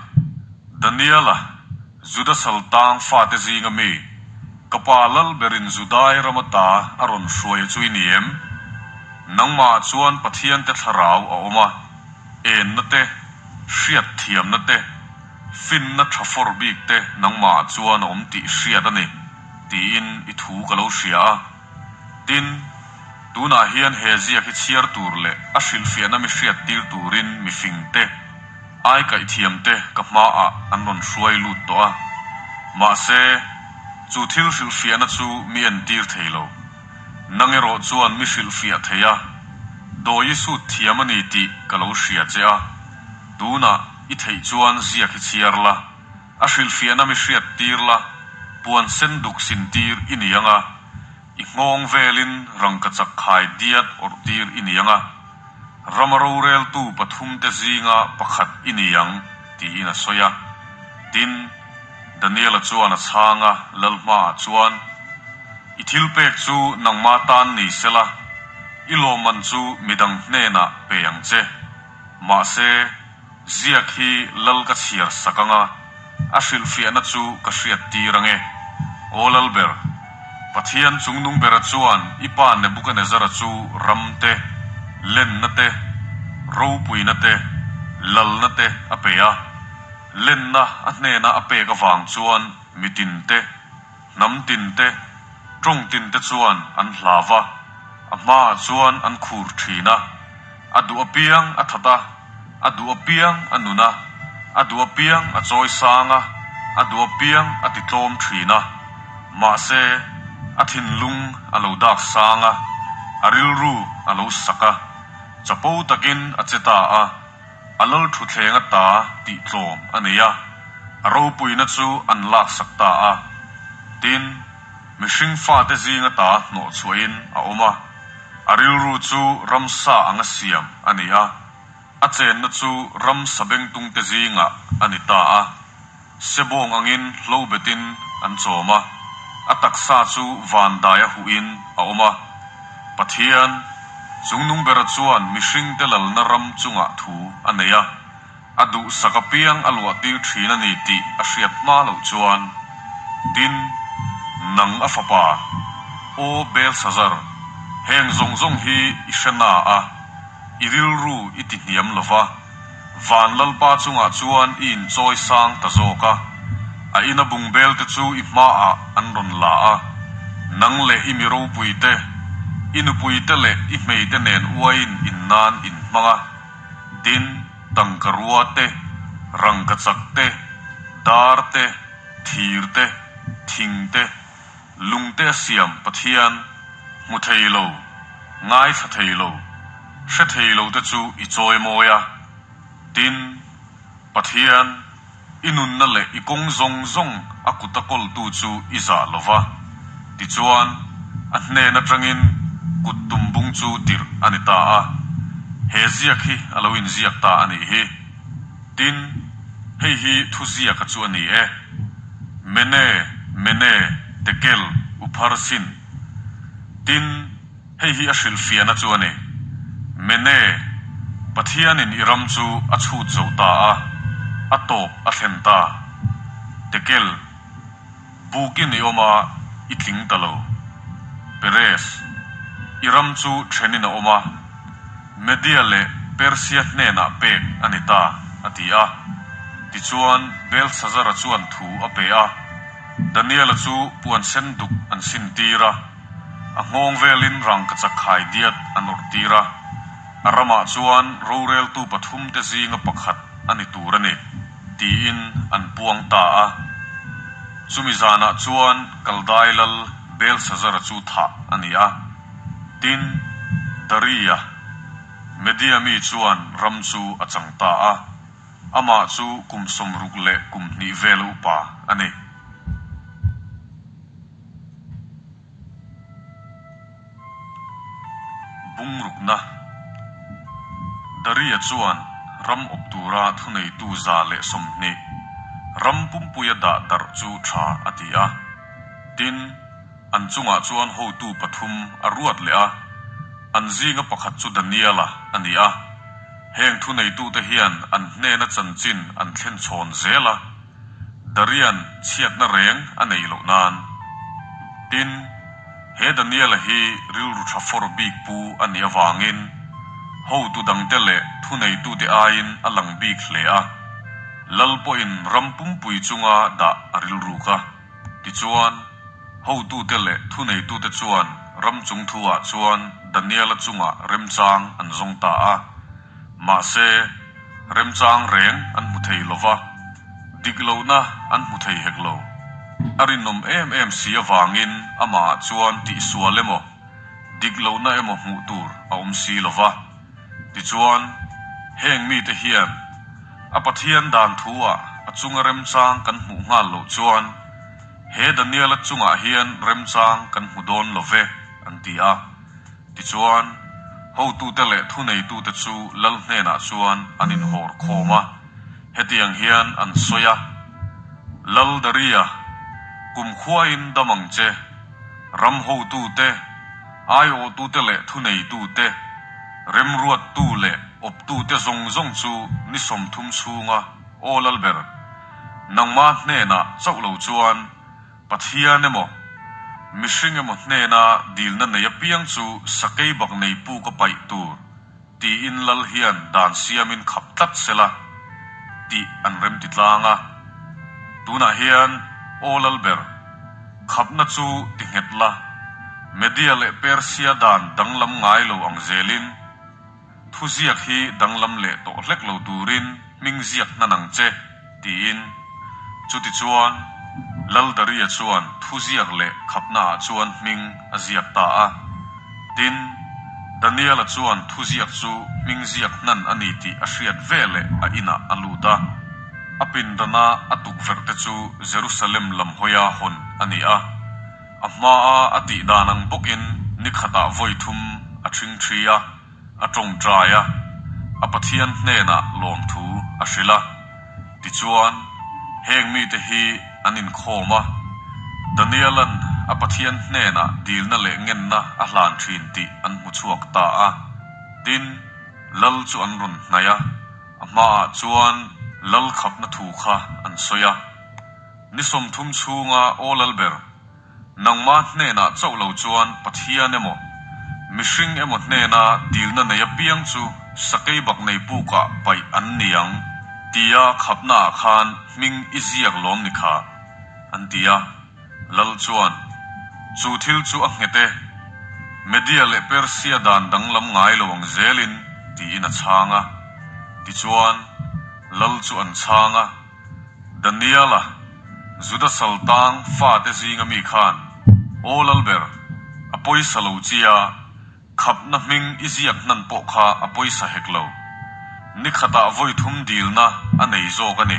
Daniela, Juda saltang fate zinga mi, ka pa lal berin Judai rama ta a rawn hruai chu i ni em? Nangmahah chuan Pathiante thlarau a awm a, enna te, hriatthiamna te, Finna tha fawr bik te nangmahah chuan a awm tih hriat a ni, tiin i thu ka lo hria a. Tin, tunah hian he ziak hi chhiar tur leh a hrilhfiahna mi hriat tir turin mi fing te, ai kaihthiam te ka hmaah an rawn hruai lut tawh a. Mahse, chu thil hrilhfiahna chu mi entir thei lo. Nang erawh chuan mi hrilhfiah thei a, dawi i sut thiam a ni tih ka lo hria che a. Tunah i theih chuan ziak hi chhiar la, a hrilhfiahna mi hriat tir la, puan sen duk sin tir i ni ang a, i nghawng velin rangkachak khai diat awrh tir i ni ang a, rama roreltu pathumte zinga pakhat i ni ang, tiin a sawi a. Tin, Daniela chuan a chhang a, lal hmaah chuan, I thil pek chu nangma tan ni sela, i lawmman chu midang hnenah pe ang che. Mahse, ziak hi lal ka chhiar sak ang a, a hrilhfiahna chu ka hriat tir ang e. Aw Lalber, Pathian chungnung bera chuan i pa Nebukanezzara chu ram te, lenna te, Ropuina te, lalna te a pe a. Lenna a hnena a pek avang chuan mitin te, hnam tin te, tawng tin te chuan an hlau va, a hmaah chuan an khur thin a. A duh apiang a that a, a duh apiang a nun a, a duh apiang a chawi sang a, a duh apiang a ti tlawm thin a. Mahse, a thinlung a lo dak sang a, a rilru a lo sak a, chapo takin a che ta a, a lal thutthleng ata tih tlawm a nei a, a ropuina chu an laksak ta a. Tin, mihring fate zing ata hnawh chhuahin a awm a. A rilru chu ramsa anga siam a ni a, a chenna chu ramsa bengtungte zingah a ni ta a. Sebawng angin hlo betin an chawm a, a taksa chu vandaia huhin a awm a. Pathian, Chungnung bera chuan mihringte lalna ram chungah thu a nei a. A duhsak apiang a luahtir thin a ni tih a hriat hma loh chuan, Tin, nang a fapa, Aw Belshazzar, heng zawng zawng hi i hre na a, i rilru i ti hniam lo va, van Lalpa chungah chuan i inchawi sang ta zawk a, a ina bungbel te chu i hmaah an rawn la a, nang leh i mi ropui te, i nupui te leh i hmei te nen uaiin in nan in hmang a. Tin, tangka rua te, rangka chak te, dar te, thir te, thing te, lung te a siam Pathian, hmu thei lo, ngaithla thei lo, hre thei lo te chu i chawi mawi a. Tin, Pathian, I nunna leh i kawng zawng zawng a kut a kawltu chu i zah lo va, tichuan a hnen atangin kut tumbung chu tirh a ni ta a. He ziak hi a lo inziak ta a nih hi. Tin, hei hi thuziaka chu a ni e. Mene, Mene, Tekel, Upharsin. Tin. Hei hi a hrilhfiahna chu a ni. Mene, Pathianin i ram chu a chhut zo ta a, a tawp a thlen ta. Tekel, Bukin i awm a, i tling ta lo. Peres, I ram chu thenin a awm a, Media leh Persia hnenah pek a ni ta, a ti a. Tichuan, Belshazzar-a chuan thu a pe a, Daniel-a chu puan sen duk an sintir a. A nghawng velin rangkachak khai diat an awrh tir a, a ramah chuan roreltu pathumte zinga pakhat a ni tur a ni, tiin an puang ta a. Chumi zanah chuan Kaldai lal Belshazzar-a chu thah a ni a. Tin, Daria, Media mi chuan ram chu a chang ta a, amah chu kum 60 leh kum hnih vela upa a ni. Bungrukna Daria chuan ram awp tura thuneitu 120 ram pumpuia dah darh chu tha a ti a. Tin, an chungah chuan hotu pathum a ruat leh a, an zinga pakhat chu Daniela a ni a. Heng thuneitute hian an hnena chanchin an thlen chhawn zel a. Darian chhiatna reng a neih loh nan. Tin, he Daniela hi rilru tha fawr bik pu a nih avangin hotu dangte leh thuneitute aiin a lang bik hle a, Lal pawhin ram pumpui chunga dah a rilruk a. Tichuan, hotute leh thuneitute chuan ram chung thuah chuan Daniela chungah remchang an zawng ta a. Mahse, remchang reng an hmu thei lo va, dik lohna an hmu thei hek lo. A rinawm em em si avangin amahah chuan tihsual emaw, dik lohna emaw hmuh tur a awm si lo va. Tichuan, heng mite hian a Pathian dan thu-ah a chunga remchang kan hmuh nghal loh chuan he Daniela chungah hian remchang kan hmu dawn lo ve, an ti a. Tichuan, hotute leh thuneitute chu lal hnenah chuan an inhawr khawm a, hetiang hian an sawi a, Lal Daria, kumkhuain dam ang che, ram hotute, aiawhtute leh thuneitute, remruattu leh awptute zawng zawng chu ni 30 chhunga aw lalber, nangmah hnenah chauh lo chuan, Pathian emaw, mihring emaw hnena dilna nei apiang chu sakei bak nei puk a paih tur. tiin lal hian dan siamin khap tlat sela tih an remti tlang a. Tunah hian aw lal ber, khapna chu ti nghet la, Media leh Persia dan danglam ngai lo ang zelin, Thuziak hi danglam leh tawh hlek lo turin hming ziak hnan ang che, tiin. Chutichuan, Lal Daria chuan thuziak leh khapnaah chuan hming a ziak ta a. Tin, Daniela chuan thuziak chu hming ziak hnan a ni tih a hriat veleh a inah a lut a. A pindana a tukverhte chu Jerusalem lam hawia hawn a ni a. A hmaa a tih dan ang bawkin ni khatah vawi thum a ṭhingṭhi a, a ṭawngṭai a, a Pathian hnenah lawmthu a hrilh a. Tichuan, heng mite hi an inkhawm a, Daniela'n a Pathian hnenah dilna leh ngenna a hlan ṭhin tih an hmu chhuak ta a. Tin, lal chu an rawn hnaih a, a hmaah chuan lal khapna thu kha an sawi a. Ni 30 chhunga aw lal ber, nangma hnenah chauh lo chuan Pathian emaw, mihring emaw hnena dilna nei apiang chu sakei bak nei pukah paih an ni ang tia khapnaah khan hming i ziak lawm ni kha, an ti a. Lal chuan, Chu thil chu a nghet e, Media leh Persia dan danglam ngai lo ang zelin, tiin a chhang a. Tichuan, Lal chu an chhang a. Daniela, Juda saltang fate zinga mi khan, Aw Lalber, a pawisa lo chia, khapna hming i ziak hnan pawh kha a pawisa hek lo. Ni khatah vawi thum dilna a nei zawk a ni,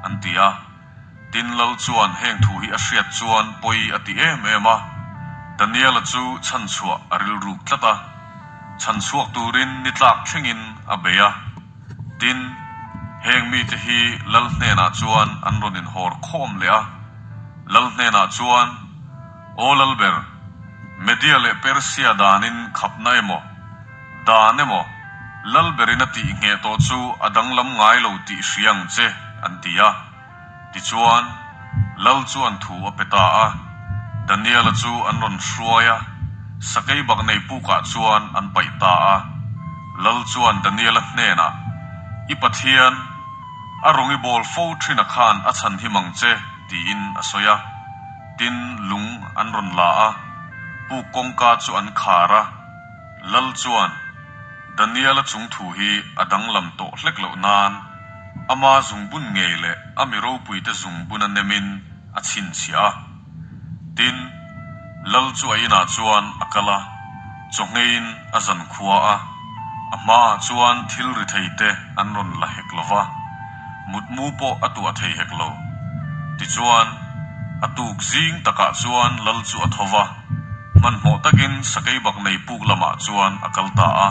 an ti a. Tin, Lal chuan heng thu hi a hriat chuan pawi a ti em em a. Daniela chu chhanchhuah a rilruk tlat a. Chhanchhuak turin ni tlak thlengin a bei a. Tin, heng mite hi Lal hnenah chuan an rawn inhawr khawm leh a. Lal hnenah chuan, Aw Lalber, Media leh Persia danin khapna emaw, dan emaw, Lalberin a tih ngheh tawh chu a danglam ngai lo tih hria ang che, an ti a. Tichuan, Lal chuan thu a pe ta a. Daniela chu an rawn hruai a, sakei bak nei pukah chuan an paih ta a. Lal chuan Daniela hnenah, I Pathian, a rawng i bawl fo ṭhina khan a chhan him ang che, tiin a sawi a. Tin, lung an rawn la a, puk kawngka chu an khar a. Lal chuan, Daniela chung thu hi a danglam tawh hlek loh nan, ama zungbun ngei leh a mi ropuite zungbun a nemin a chhinchhiah a. Tin, Lal chu a inah chuan a kal a, chawhngeiin a zankhua a, a hmaah chuan thil ri thei te an rawn la hek lo va, mutmu pawh a tuah thei hek lo. Tichuan, a tuk zing takah chuan Lal chu a tho va, hmanhmawh takin sakeibak nei puk lamah chuan a kal ta a.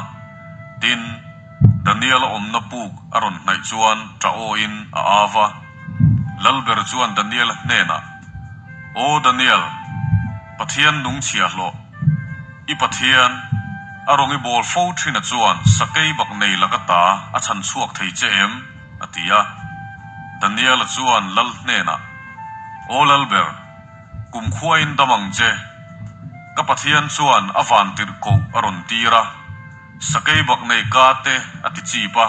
Tin, Daniel-a awmna puk a rawn hnaih chuan ṭah awin a av a. Lalber chuan Daniel-a hnenah, Aw Daniel, Pathian nung chhiahhlawh, i Pathian, a rawng i bawl fo ṭhina chuan sakei bak nei laka ta a chhan chhuak thei che em? a ti a. Daniel-a chuan Lal hnenah, Aw Lalber, Kum khuain dam ang che. Ka Pathian chuan a vantirh koh a rawn tir a, sakei bak nei ka te a ti chip a,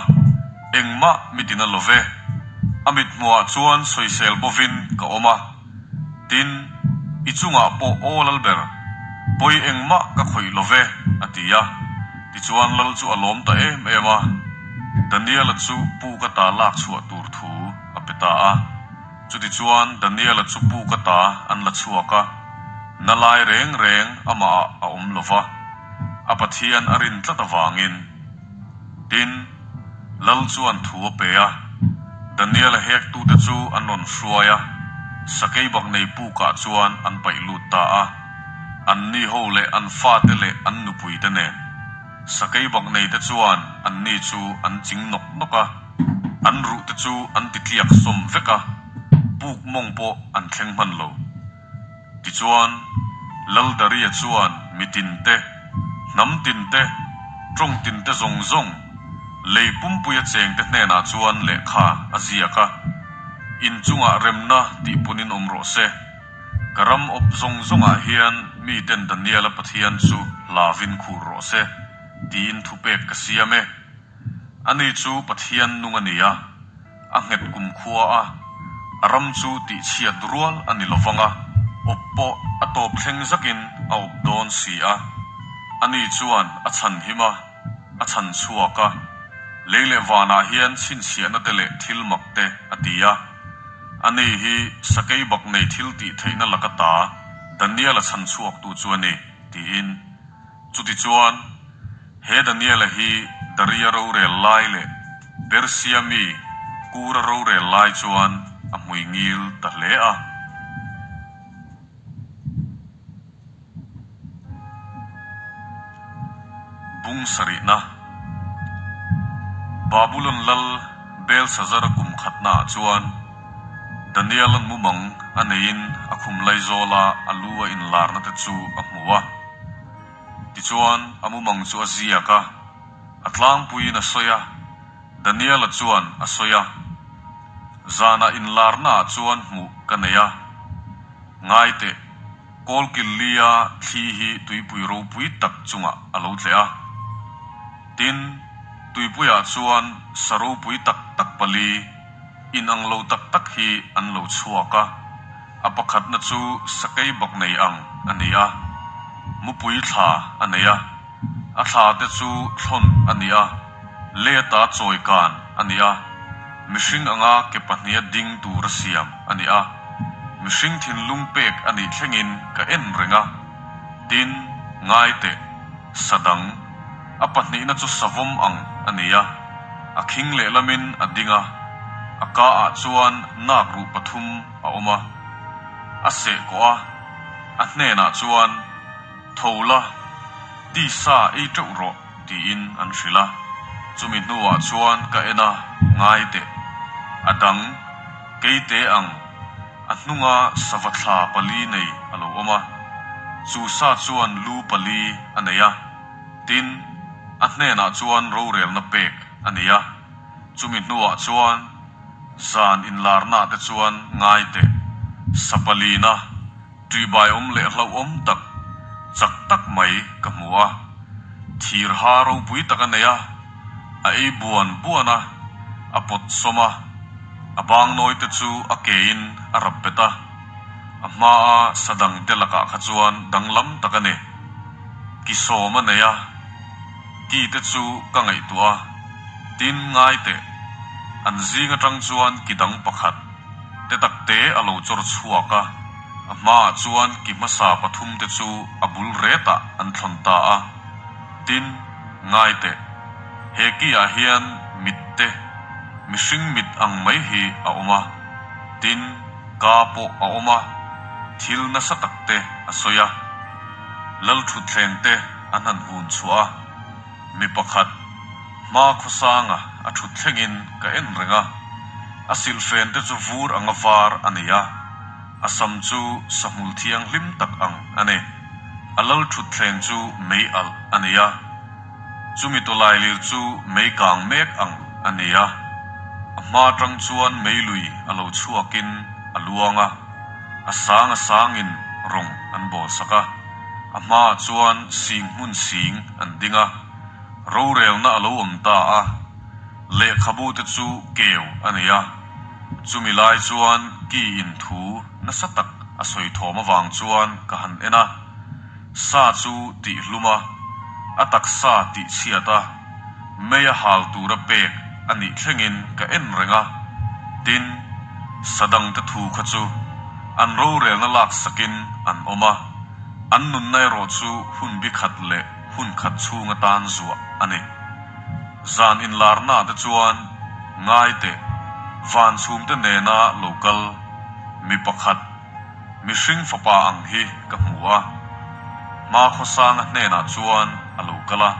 engmah mi tina lo ve. A mithmuhah chuan sawisel bovin ka awm a, tin, i chungah pawh aw Lalber, pawi engmah ka khawih lo ve, a ti a. Tichuan Lal chu a lawm ta em em a, Daniela chu pu ka ta lak chhuah tur thu a pe ta a. Chutichuan Daniela chu puk ata an la chhuak a, na lai reng reng amahah a awm lo va, a Pathian a rin tlat avangin. Tin, Lal chuan thu a pe a, Daniela hektute chu an rawn hruai a, sakeibak nei pukah chuan an paih lut ta a, anni ho leh an fate leh an nupuite nen. Sakeibak neite chuan anni chu an ching nawk nawk a. An ruh te chu an ti tliak sawm vek a, puk mawng pawh an thleng hman lo. Tichuan, Lal Daria chuan mi tin te, hnam tin te, tawng tin te zawng zawng, lei pumpuia cheng te hnenah chuan lehkha a ziak a, In chungah remna tih punin awm rawh se. Ka ram awp zawng zawngah hian miten Daniela Pathian chu hlavin khur rawh se, tiin thupek ka siam e. Ani chu Pathian nung a ni a, a nghet kumkhua a, a ram chu tihchhiat rual a ni lovang a, awp pawh a tawp thleng zakin a awp dawn si a. Ani chuan a chhanhim a, a chhan chhuak a, lei leh vanah hian chhinchhiahna te leh thil mak te a ti a. Ani hi sakei bak nei thil tih theihna laka ta Daniel-a chhan chhuaktu chu a ni, tiin. Chutichuan, he Daniel-a hi Daria rorel lai leh Persia mi Kura rorel lai chuan a hmui ngil ta hle a. Bung sarihna, Babulon lal Belshazzar-a kum khatnaah chuan Daniel-a'n mumang a neiin a khum laizawla a lu a inlarna te chu a hmu a. Tichuan, a mumang chu a ziak a, a tlangpuiin a sawi a, Daniel-a chuan a sawi a, Zanah inlarnaah chuan hmuh ka nei a, ngai teh, Kawlkillia thli hi tuipui ropui tak chungah a lo tleh a. Tin, tuipuiah chuan sa ropui tak tak pali, inang lo tak tak hi an lo chhuak a. A pakhatna chu sakei bak nei ang a ni a, mupui thla a nei a. A thla te chu thlawn a ni a, leta chawi kan a ni a, mihring anga ke pahniha ding tura siam a ni a, mihring thinlung pek a nih thlengin ka en reng a, tin, ngai teh, sa dang, a pahnihna chu savawm ang a ni a, a khing lehlamin a ding a, a ka ah chuan nak ruh pathum a awm a, a seh kawh a, a hnenah chuan. Tho la, tisa ei teuh rawh, tiin an hrilh a. Chumi hnuah chuan ka en a, ngai teh. A dang, keite ang, a hnunga sava thla pali nei a lo awm a. Chu sa chuan lu pali a nei a, tin, a hnenah chuan rorelna pek a ni a. Chumi hnuah chuan zan inlarnaah te chuan ngai teh, sa palina, Ṭihbaiawm leh hlauhawm tak, chak tak mai ka hmu a. Thir ha ropui tak a nei a, a ei buan buan a, a pawt sawm a, a bangnawi te chu a kein a rap bet a. A hmaa sa dang te lakah kha chuan danglam tak a ni. Ki sawm a nei a, ki te chu ka ngaihtuah a, tin ngai teh, an zing atang chuan ki dang pakhat, Te tak te a lo chawr chhuak a, a hmaah chuan ki hmasa pathum te chu a bul retah an thlawn ta a. Tin, ngai teh, he ki ah hian mit te, mihring mit ang mai hi a awm a, tin, ka pawh a awm a, thil nasa tak te a sawi a, Lalthutthleng te an han hun chhuah a. Mi pakhat, hma khawsanga a thut thlengin ka en reng a, a silhfen te chu vur anga var a ni a, a sam chu sahmul thianghlim tak ang a ni. A lal thut thleng chu mei alh a ni a, chumi tawlailir chu mei kang mek ang a ni a, a hma atang chuan mei lui a lo chhuakin a luang a, a sang a sangin rawng an bawl sak a. A hmaah chuan sing hmun sing an ding a, rorelna a lo awm ta a, lehkhabu te chu keu a nei a. Chumi lai chuan ki in thu nasa tak a sawi thawm avang chuan ka han en a, sa chu tih hlum a, a taksa tih chhiat a, mei a hal tura pek a nih thlengin ka en reng a, tin, sa dangte thu kha chu an rorelna laksakin an awm a, an nunna erawh chu hun bi khat leh hun khat chhung atan zuah a ni. Zan inlarnaah te chuan ngai teh, van chhumte nena lo kal mi pakhat, Mihring fapa ang hi ka hmu a, hma khawsanga hnenah chuan a lo kal a,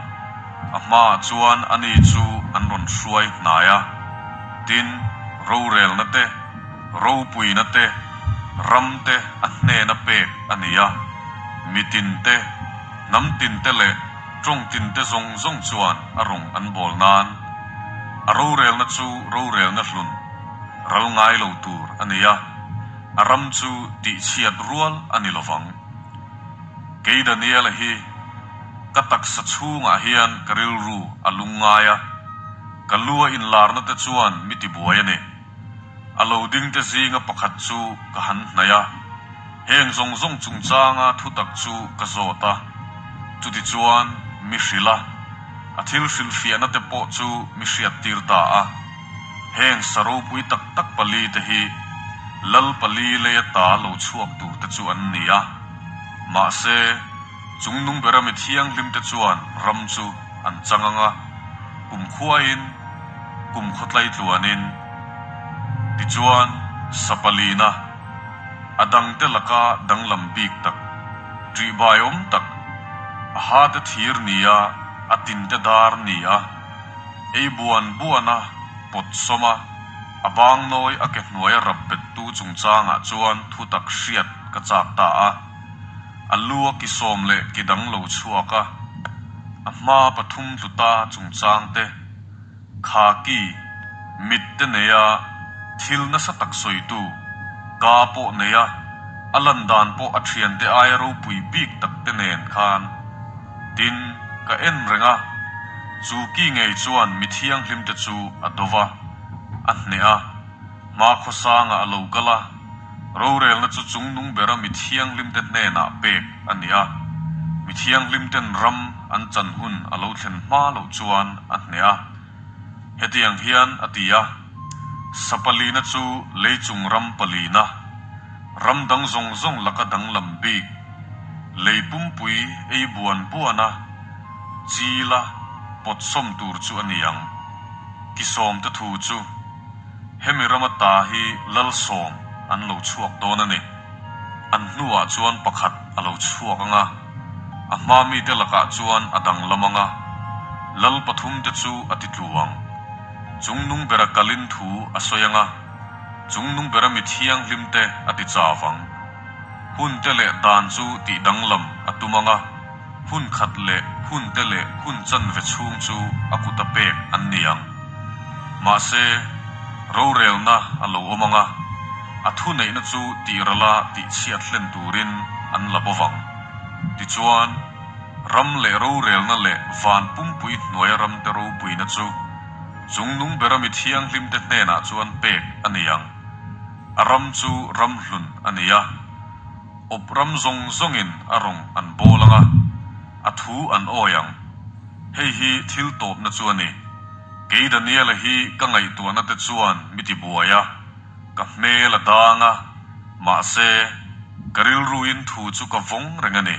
a hmaah chuan ani chu an rawn hruai hnai a, tin, rorelna te, ropuina te, ram te a hnena pek a ni a, mitin te, hnam tin te leh tawng tin te zawng zawng chuan a rawng an bawl nan a rorelna chu rorelna hlun ral ngai lo tur a ni a. A ram chu tihchhiat rual a ni lovang. Kei Daniela hi ka taksa chhungah hian ka rilru a lung ngai a. Ka lu a inlarna te chuan mi tibuai a ni. A lo ding te zinga pakhat chu ka han hnaih a, heng zawng zawng chungchanga thutak chu ka zawt a. Chutichuan mi hrilh a, a thil hrilhfiahna te pawh chu mi hriattir ta a. Heng sa ropui tak tak pali te hi Lal pali lei ata lo chhuak tur te chu an ni a. Mahse, chungnung bera mi thianghlim te chuan ram chu an chang ang a, kum khuain, kum khawtlai tluanin. Tichuan, sa palina, a dangte laka danglam bik tak, ṭihbaiawm tak, a hate thir nia, a tinte dar nia, Ei buan buan a, pawt sawm a, a bang nawi a ke hnuaia rap bettu chungchangah chuan thu tak hriat ka chak ta a. A lu a ki sawm leh ki dang lo chhuak a, a hma pathum tlu ta chungchang te, kha ki, mit te nei a, thil nasa tak sawitu, ka pawh nei a, a lan dan pawh a thiante aia ropui bik tak te nen khan. Tin, ka en reng a, chu ki ngei chuan mi thianghlimte chu a do va, a hneh a, hma khawsangah a lo kal a, rorelna chu chungnung bera mi thianghlimte hnenah pek a ni a, mi thianghlimten ram an chan hun a lo thlen hma loh chuan a hneh a. Hetiang hian a ti a, Sa palina chu leichung ram palina, ram dang zawng zawng laka danglam bik, lei pumpui ei buan buana chila pawt sawm tur chu a ni ang. Ki sawmte thu chu hemi rama ta hi lal sawm an lo chhuak dawn a ni. An hnuah chuan pakhat a lo chhuak ang a, a hma mite lakah chuan a danglam ang a, lal pathumte chu a ti tlu ang. Chungnung bera kalin thu a sawi ang a, chungnung bera mi thianghlimte a ti chau ang. Hunte leh dan chu tih danglam a tum ang a, hun khat leh hunte leh hun chanve chhung chu a kuta pek an ni ang. Mahse, rorelna a lo awm ang a, a thuneihna chu tihrala tihchhiat hlen turin an la bo vang. Tichuan, ram leh rorelna leh van pumpui hnuaia ramte ropuina chu chungnung bera mi thianghlimte hnenah chuan pek a ni ang. A ram chu ram hlun a ni a, awp ram zawng zawngin a rawng an bawl ang a, a thu an awi ang. Hei hi thil tawpna chu a ni. Kei Daniela hi ka ngaihtuahna te chuan mi ti buai a, ka hmel a dang a, mahse, ka rilruin thu chu ka vawng reng a ni.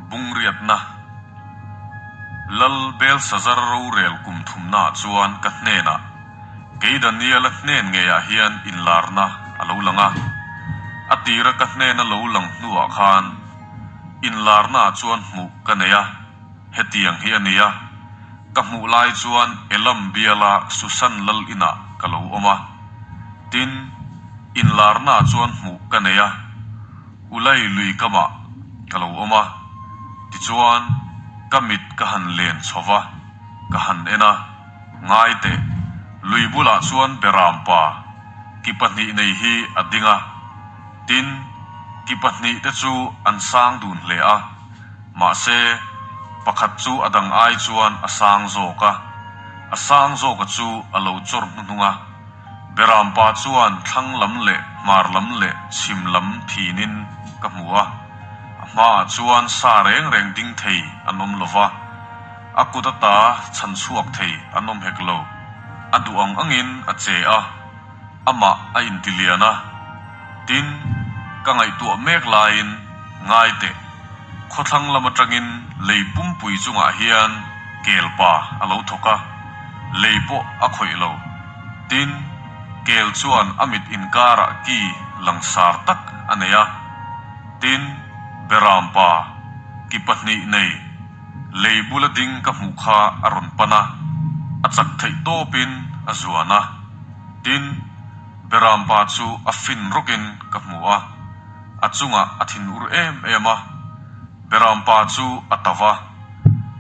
Bungriatna Lal Belsazar rorel kum thumnaah chuan ka hnenah, Kei Daniela hnen ngeiah hian inlarna a lo lang a. A tira ka hnena lo lang hnuah khan inlarnaah chuan hmuh ka nei a, hetiang hi a ni a, ka hmuh lai chuan Elam biala Susan lal inah ka lo awm a. Tin, inlarnaah chuan hmuh ka nei a, Ulai lui kamah ka lo awm a. Tichuan, ka mit ka han len chho va, ka han en a, ngai teh, lui bulah chuan Beram pa ki pahnih nei hi a ding a. Tin, ki pahnih te chu an sang dun hle a. Mahse, pakhat chu a dang ai chuan a sang zawk a, a sang zawka chu a lo chawr hnuhnung a. Berampa chuan thlang lam leh hmar lam leh chhim lam thinin ka hmu a, a hmaah chuan sa reng reng ding thei an awm lo va, a kut ata chhan chhuak thei an awm hek lo. A duh ang angin a che a. Amah a intilian a, tin, ka ngaihtuah mek laiin ngai teh, khawthlang lam atangin lei pumpui chungah hian kel pa a lo thawk a, lei pawh a khawih lo. Tin, kel chuan a mit inkarah ki langsar tak a nei a. Tin, Beram pa, ki pahnih nei, lei bula ding ka hmuh kha a rawn pan a, a chak theih tawpin a zuan a. Tin, Berampa chu a fin rawkin ka hmu a, a chungah a thinur em em a. Berampa chu a ta va,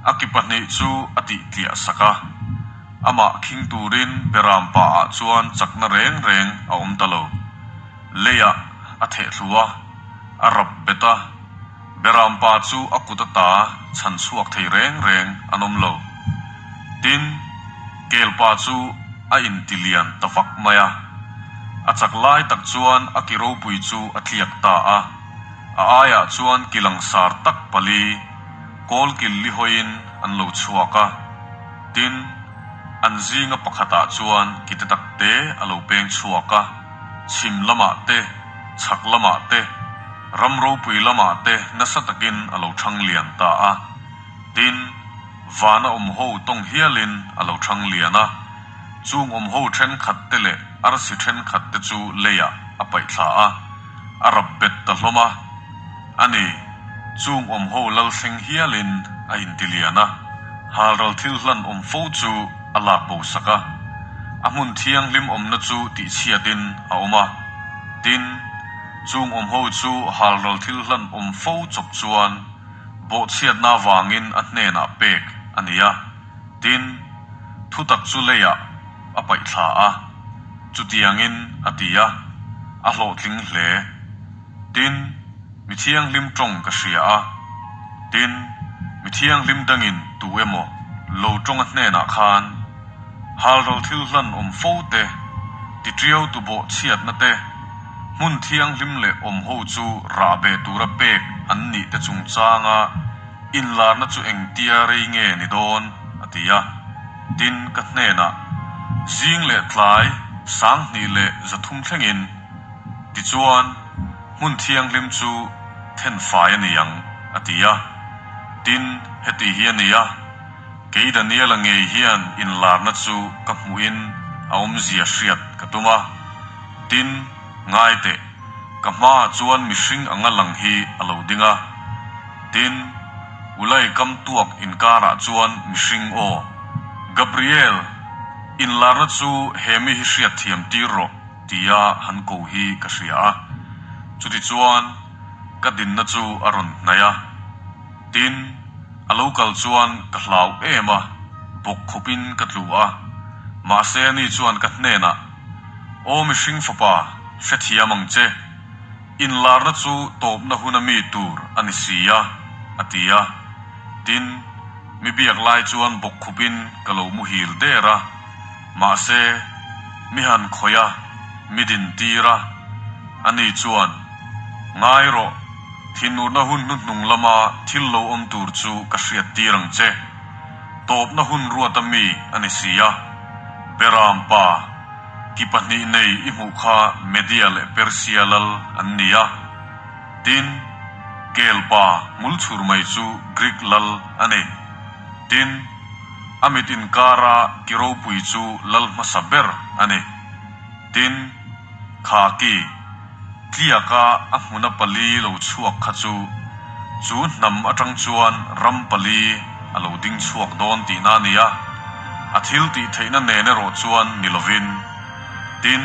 a ki pahnih chu a tih tliah sak a. Amah khing turin Berampa ah chuan chakna reng reng a awm ta lo. Leiah a thehthlu a, a rap bet a. Berampa chu a kut ata chhan chhuak thei reng reng an awm lo. Tin, kelpa chu a inti lian ta vak mai a. A chak lai tak chuan a ki ropui chu a tliak ta a. A aiah chuan ki langsar tak pali, kawlkil li hawiin an lo chhuak a. Tin, an zinga pakhatah chuan ki te tak te a lo peng chhuak a, chhim lamah te, chhak lamah te, ram ropui lamah te nasa takin a lo thang lian ta a. Tin, vana awm ho tawng hialin a lo thang lian a, chung awm ho thenkhat te leh arsi thenkhat te chu leiah a paih thla a, a rap bet ta hlawm a. A ni, chung awm ho lal thleng hialin a inti lian a, halral thil hlan awm fo chu a lak bo sak a. A hmun thianghlim awmna chu tihchhiatin a awm a. Tin, chung awm ho chu halral thil hlan awm fo chawp chuan bawhchhiatna avangin a hnenah pek a ni a. Tin, thutak chu leiah a paih thla a, chutiangin a ti a, a hlawhtling hle. Tin, mi thianghlim tawng ka hria a. Tin, mi thianghlim dangin tu emaw lo tawng a hnenah khan halral thil hlan awm fo te, titriau tu bawh chhiatna te, hmun thianghlim leh awm ho chu rah beh tura pek an nih te chungchanga inlarna chu engtia rei nge ni dawn? a ti a. Tin, ka hnenah, Zing leh tlai 2000 leh 300 thlengin, Tichuan, hmun thianghlim chu thenfai a ni ang, a ti a. Tin, heti hi a ni a, kei Daniela ngei hian inlarna chu ka hmuhin a awmzia hriat ka tum a. Tin, ngai teh, ka hmaah chuan mihring anga lang hi a lo ding a. Tin, Ulai kam tuak inkarah chuan mihring aw, Gabriel, inlarna chu he mi hi hriatthiam tir rawh. Tia han ko hi ka hria a, chutichuan ka dinna chu a rawn hnaih a. Tin, a lo kal chuan ka hlau em a, bawk khawpin ka tlu a. Mahse ani chuan ka hnenah, Aw mihring fapa, hrethiam ang che. Inlarna chu tawpna huna mi tur a ni si a, a ti a. Tin, mi biak lai chuan bawk khupin ka lo muhil der a. Mahse, mi han khawih a, mi din tir a, ani chuan, Ngai rawh, thinurna hun hnuhnung lama thil lo awm tur chu ka hriat tir ang che. Tawpna hun ruata mi a ni si a, Beram pa, ki 2 nei i hmuh kha Media leh Persia lal an ni a. Tin, Kel pa hmul chhur mai chu Greek lal a ni. Tin, a mit inkara ki ropui chu lal hmasa ber a ni. Tin, kha ki, tliaka a hmuna pali lo chhuak kha chu, chu hnam atang chuan ram pali a lo ding chhuak dawn tihna a ni a, a thil tih theihna nen erawh chuan ni lovin. Tin,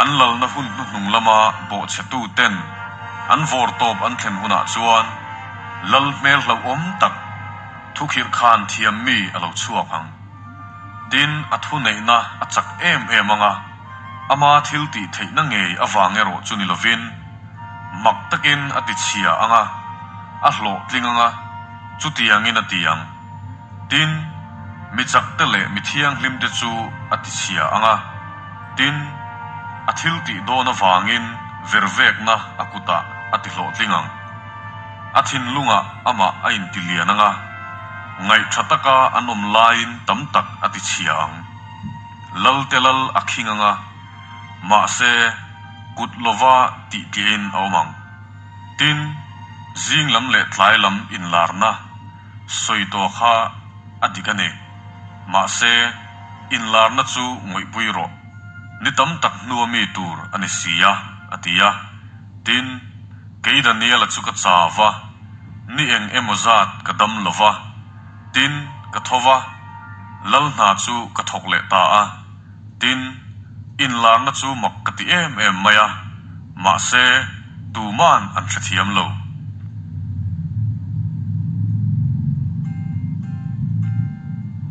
an lalna hun hnuhnung lama bawhchhetu ten an vawr tawp an thlen hunah chuan lal hmel hlauhawm tak, Thukhirh khan thiam mi a lo chhuak ang. Tin, a thuneihna a chak em em ang a, ama thil tih theihna ngei avang erawh chu ni lovin, mak takin a ti chhia ang a, a hlawhtling ang a, chutiangin a ti ang. Tin, mi chakte leh mi thianghlimte chu a ti chhia ang a, tin, a thil tih dawn avangin vervekna a kutah a ti hlawhtling ang. A thinlungah amah a inti lian ang a, ngaihtha taka an awm laiin tam tak a ti chhia ang. Lalte lal a khing ang a, mahse, kut lova tih tliahin a awm ang. Tin, zing lam leh tlai lam inlarna sawi tawh kha a dik a ni. Mahse, inlarna chu ngawihpui rawh. Ni tam tak hnua mi tur a ni si a, a ti a. Tin, kei Daniela chu ka chau va, ni eng emaw zat ka dam lo va. Tin, ka tho va, lal hna chu ka thawk leh ta a. Tin, inlarna chu mak ka ti em em mai a, mahse, tuman an hrethiam lo.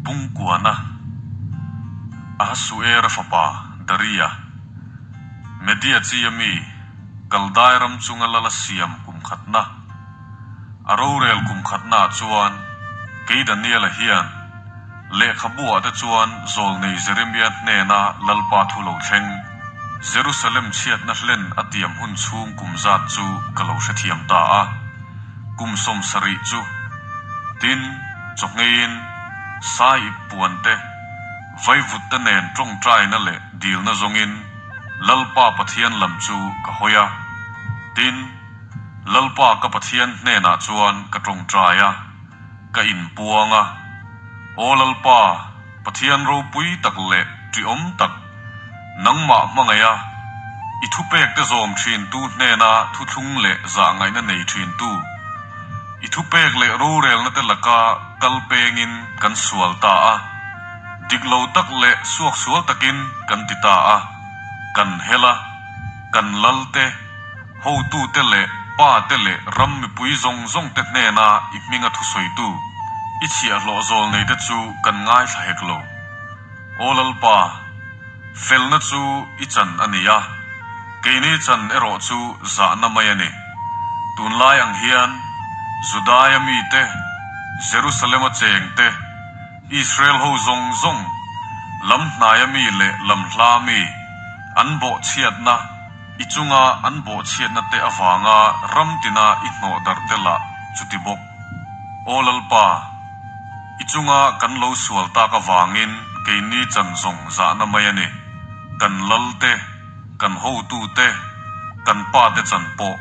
Bungkuana, Ahasuera fapa Daria. Media chi a mi, Kaldai ram chunga lal a siam kum khatna. A rorel kum khatnaah chuan kei Daniela hian lehkhabuah te chuan zawlnei Jeremia hnena Lalpa thu lo thleng, Jerusalem chhiatna hlen a tiam hun chhung kum zat chu ka lo hrethiam ta a, kum 70 chu. Tin, chawhngeiin sai ip puan te, vaivut te nen tawngtaina leh dilna zawngin Lalpa Pathian lam chu ka hawi a. Tin, Lalpa ka Pathian hnenah chuan ka tawngtai a, ka inpuang a. Aw Lalpa, Pathian ropui tak leh ṭihawm tak, nangmah hmangaih a, i thupekte zawm ṭhintu hnena thuthlung leh zahngaihna nei ṭhintu, i thupek leh rorelna te laka kal pengin kan sual ta a, dik lo tak leh suaksual takin kan ti ta a, kan hel a, kan lalte, Hotute leh pate leh ram mipui zawng zawngte hnena i hminga thusawitu, i chhiahhlawh zawlneite chu kan ngaithla hek lo. Aw Lalpa, felna chu i chan a ni a, keini chan erawh chu zahna mai a ni. Tunlai ang hian Judaia mite, Jerusalema chengte, Israel ho zawng zawng, lam hnaia mi leh lam hla mi, an bawhchhiatna, I chunga an bawhchhiatna te avanga ram tina i hnawh darh te lah chuti bawk. Aw Lalpa, i chunga kan lo sual tak avangin keini chan zawng zahna mai a ni, kan lal te, kan hotu te, kan pa te chan pawh.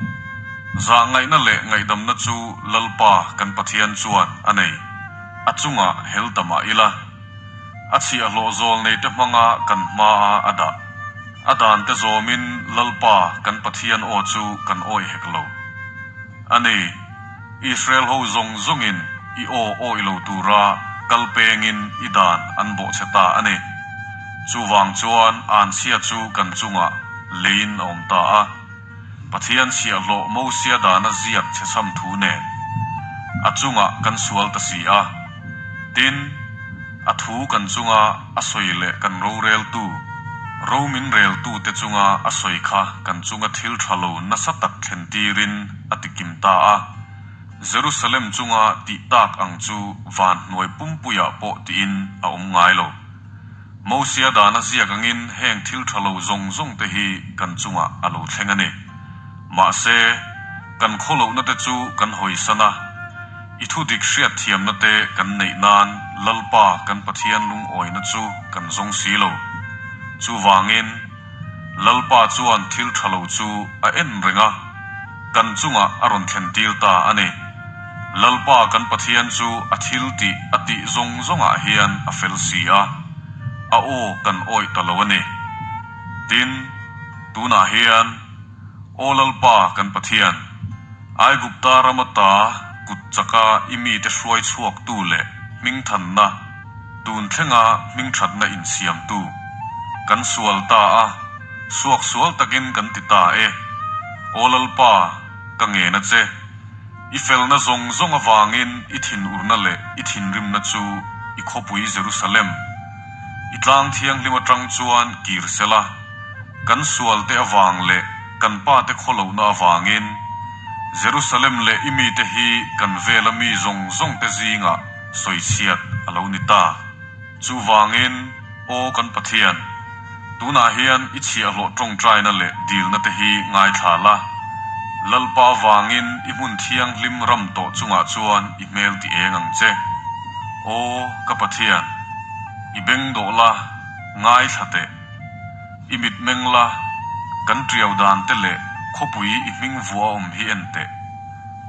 Zahngaihna leh ngaihdamna chu Lalpa kan Pathian chuan a nei. A chungah hel ta mah ila. A chhiahhlawh zawl neite hmanga kan hmaa a dah. A dante zawmin Lalpa kan Pathian aw chu kan awih hek lo. A ni, Israel ho zawng zawngin i aw awih lo tura kal pengin i dan an bawhchhe ta a ni. Chuvang chuan anchhia chu kan chungah leiin a awm ta a. Pathian chhiahhlawh Mosia dana ziak chhechham thu nen a chungah kan sual ta si a. Tin, a thu kan chunga a sawi leh kan roreltu, ro min reltute chunga a sawi kha kan chunga thil tha lo nasa tak thlen tirin a ti kim ta a. Jerusalem chunga tih tak ang chu van hnuai pumpuiah pawh tiin a awm ngai lo. Mosia dana ziak angin heng thil tha lo zawng zawng te hi kan chungah a lo thleng a ni. Mahse, kan khawlohna te chu kan hawisan a, i thu dik hriat thiamna te kan neih nan Lalpa kan Pathian lungawina chu kan zawng si lo. Chuvangin, Lalpa chuan thil tha lo chu a en reng a, kan chungah a rawn thlen tir ta a ni. Lalpa kan Pathian chu a thil tih a tih zawng zawngah hian a fel si a, a aw kan awih ta lo a ni. Tin, tunah hian, Aw Lalpa kan Pathian, Aigupta ram ata kut chaka i mite hruai chhuaktu leh hmingthanna, tun thlenga hmingthatna insiamtu, kan sual ta a, suaksual takin kan ti ta e. Aw Lalpa, ka ngen a che. I felna zawng zawng avangin i thinurna leh i thinrimna chu i khawpui Jerusalem, i tlang thianghlim atang chuan kir sela, kan sualte avang leh kan pate khawlohna avangin Jerusalem leh i mite hi kan vela mi zawng zawngte zingah sawichhiat a lo ni ta. Chuvangin, Aw kan Pathian, tunah hian i chhiahhlawh tawngtaina leh dilna te hi ngaithla la. Lalpa vangin i hmun thianghlim ram tawh chungah chuan i hmel ti eng ang che. Aw ka Pathian, i beng dawh la, ngaithla teh. I mitmeng la, kan tiau dan te leh khawpui i hming vuah awm hi en teh.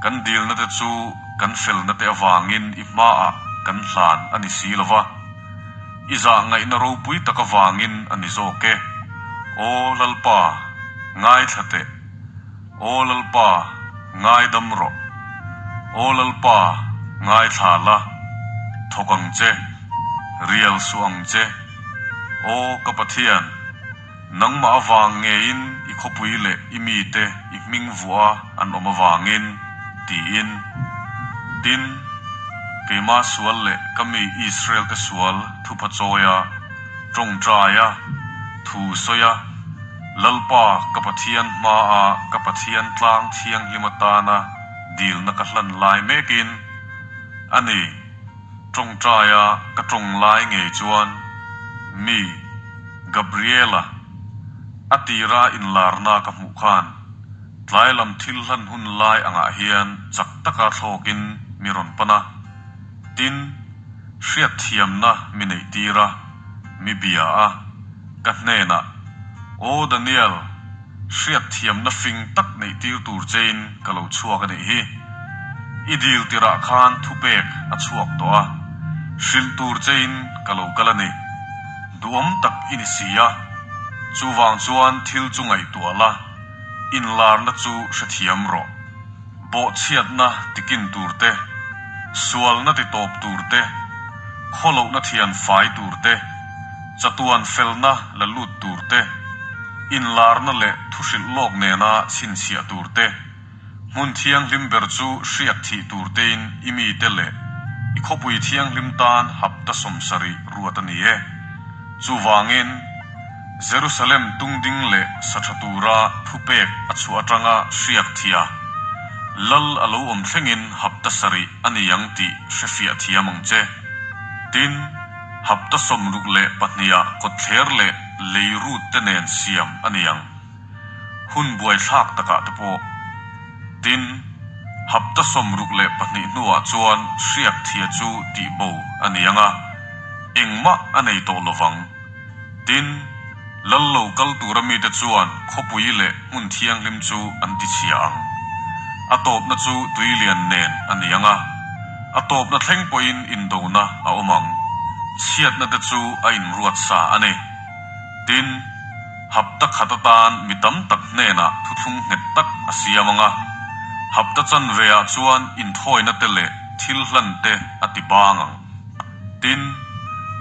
Kan dilna te chu kan felna te avangin i hmaah kan hlan a ni si lo va, i zah ngaihna ropui tak avangin a ni zawk e. Aw Lalpa, ngaithla teh. Aw Lalpa, ngaidam rawh. Aw Lalpa, ngaithla la, thawk ang che, rial suh ang che. Aw ka Pathian! Nangmah avang ngeiin i khawpui leh i mite i hming vuah a an awm avangin, tiin. Tin, keima sual leh ka mi Israel-te sual thupha chawia, tawngtaia, thu sawia, Lalpa ka Pathian hmaa ka Pathian tlang thianghlim atana dilna ka hlan lai mekin a ni. Tawngtaia ka tawng lai ngei chuan mi, Gabriela, a tira inlarna ka hmuh khan tlai lam thil hlan hun lai angah hian chak taka thlawkin mi rawn pan a. Tin, hriatthiamna mi neihtir a, mi bia a, ka hnenah, Aw Daniel, hriatthiamna fing tak neihtir tur chein ka lo chhuak a nih hi. I dil tirah khan thupek a chhuak tawh a, hrilh tur chein ka lo kal a ni. Duhawm tak i ni si a, chuvang chuan thil chu ngaihtuah la, inlarna chu hrethiam rawh. Bawhchhiatna tikin tur te, sualna ti tawp tur te, khawlohna thian fai tur te, chatuan felna la lut tur te, inlarna leh thuhrilh lawk nena chhinchhiah tur te, hmun thianghlim ber chu hriak thih tur tein i mite leh i khawpui thianghlim tan hapta 70 ruat a ni e. Chuvangin, Jerusalem tungding leh sa tha tura thupek a chhuah atanga hriak thia Lal a lo awm thlengin hapta sarih a ni ang tih hrefiah thiam ang che. Tin, hapta 62ah kawtthler leh lei rut te nen siam a ni ang. Hun buaithlak takah te pawh. Tin, hapta 62 hnuah chuan hriak thia chu tihbo a ni ang a, engmah a nei tawh lovang. Tin, lal lo kal tura mite chuan khawpui leh hmun thianghlim chu an tichhia ang. A tawpna chu tuilian nen a ni ang a, a tawpna thleng pawhin indona a awm ang. Chhiatna te chu a inruat sa a ni. Tin, hapta khat atan mi tam tak hnenah thuthlung nghet tak a siam ang a, hapta chanve ah chuan inthawina te leh thil hlan te a ti bang ang. Tin,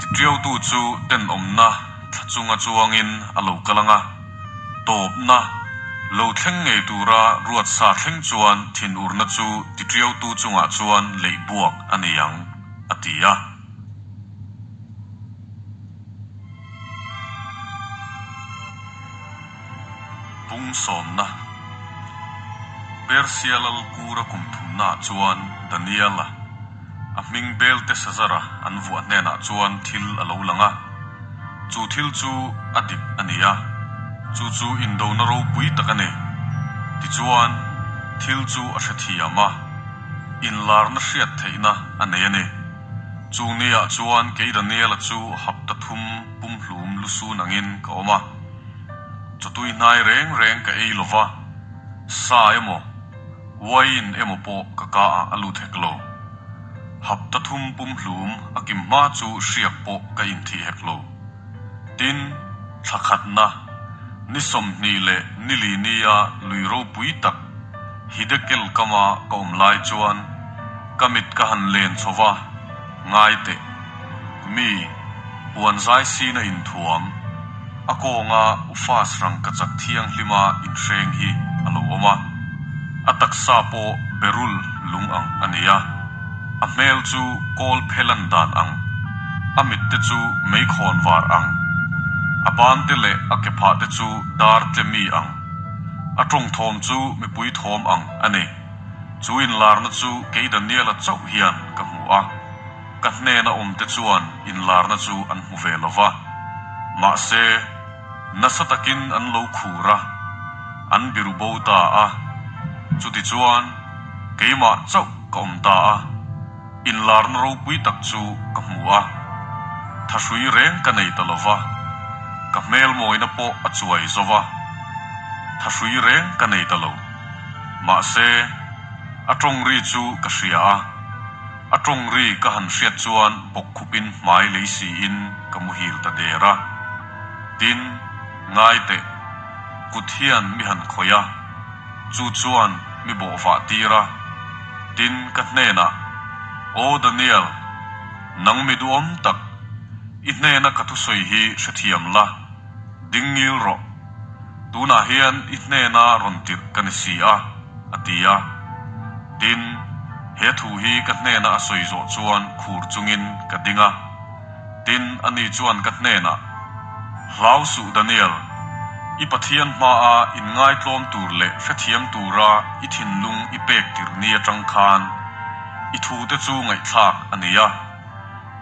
tiṭiautu chu tenawmna thla chunga chuangin a lo kal ang a, tawpna lo thleng ngei tura ruat sa thleng chuan thinurna chu tiṭiautu chungah chuan leih buak a ni ang, a ti a. Bung sawmna Persia lal kura kum thumnaah chuan Daniela, a hming Belteshazzar-a an vuah hnenah chuan thil a lo lang a. Chu thil chu a dik a ni a, chu chu indona ropui tak a ni. Tichuan, thil chu a hrethiam a, inlarna hriat theihna a nei a ni. Chu niah chuan kei Daniela chu hapta thum pumhlum lusun angin ka awm a. Chawtui hnai reng reng ka ei lo va, sa emaw, uaiin emaw pawh ka ka ah a lut hek lo. Hapta thum pumhlum a kim hma chu hriak pawh ka inthih hek lo. Tin, thla khatna, ni 20 leh ni li nia lui ropui tak Hidekel kama ka awm lai chuan ka mit ka han len chho va, ngai teh. Mi, puan zai sina inthuam, a kawnga Ufas rangkachak thianghlima inhreng hi a lo awm a. A taksa pawh berul lung ang a ni a, a hmel chu kawl phe lan dan ang, a mit te chu meikhawn var ang, a ban te leh a ke phah te chu dar tle mi ang, a tawng thawm chu mipui thawm ang a ni. Chu inlarna chu kei Daniela chauh hian ka hmu a. Ka hnena awmte chuan inlarna chu an hmu ve lo va, mahse, nasa takin an lo khur a, an biru bo ta a. Chutichuan, keimah chauh ka awm ta a, inlarna ropui tak chu ka hmu a. Thahrui reng ka nei ta lo va, ka hmel mawina pawh a chuai zo va, thahrui reng ka nei ta lo. Mahse, a tawngri chu ka hria a. A tawng ri ka han hriat chuan bawkkhupin hmai lei siin ka muhil ta der a. Tin, ngai teh, kut hian mi han khawih a, chu chuan mi bawhvah tir a. Tin, ka hnenah, Aw Daniel, nang mi duhawm tak, i hnena ka thusawi hi hrethiam la, ding ngil rawh. Tunah hian i hnena rawn tirh ka ni si a, a ti a. Tin, he thu hi ka hnena a sawi zawh chuan khur chungin ka ding a. Tin, ani chuan ka hnenah, Hlau suh Daniel, I Pathian hmaa inngaitlawm tur leh hrethiam tura i thinlung i pek tirh ni atang khan i thute chu ngaihthlak a ni a,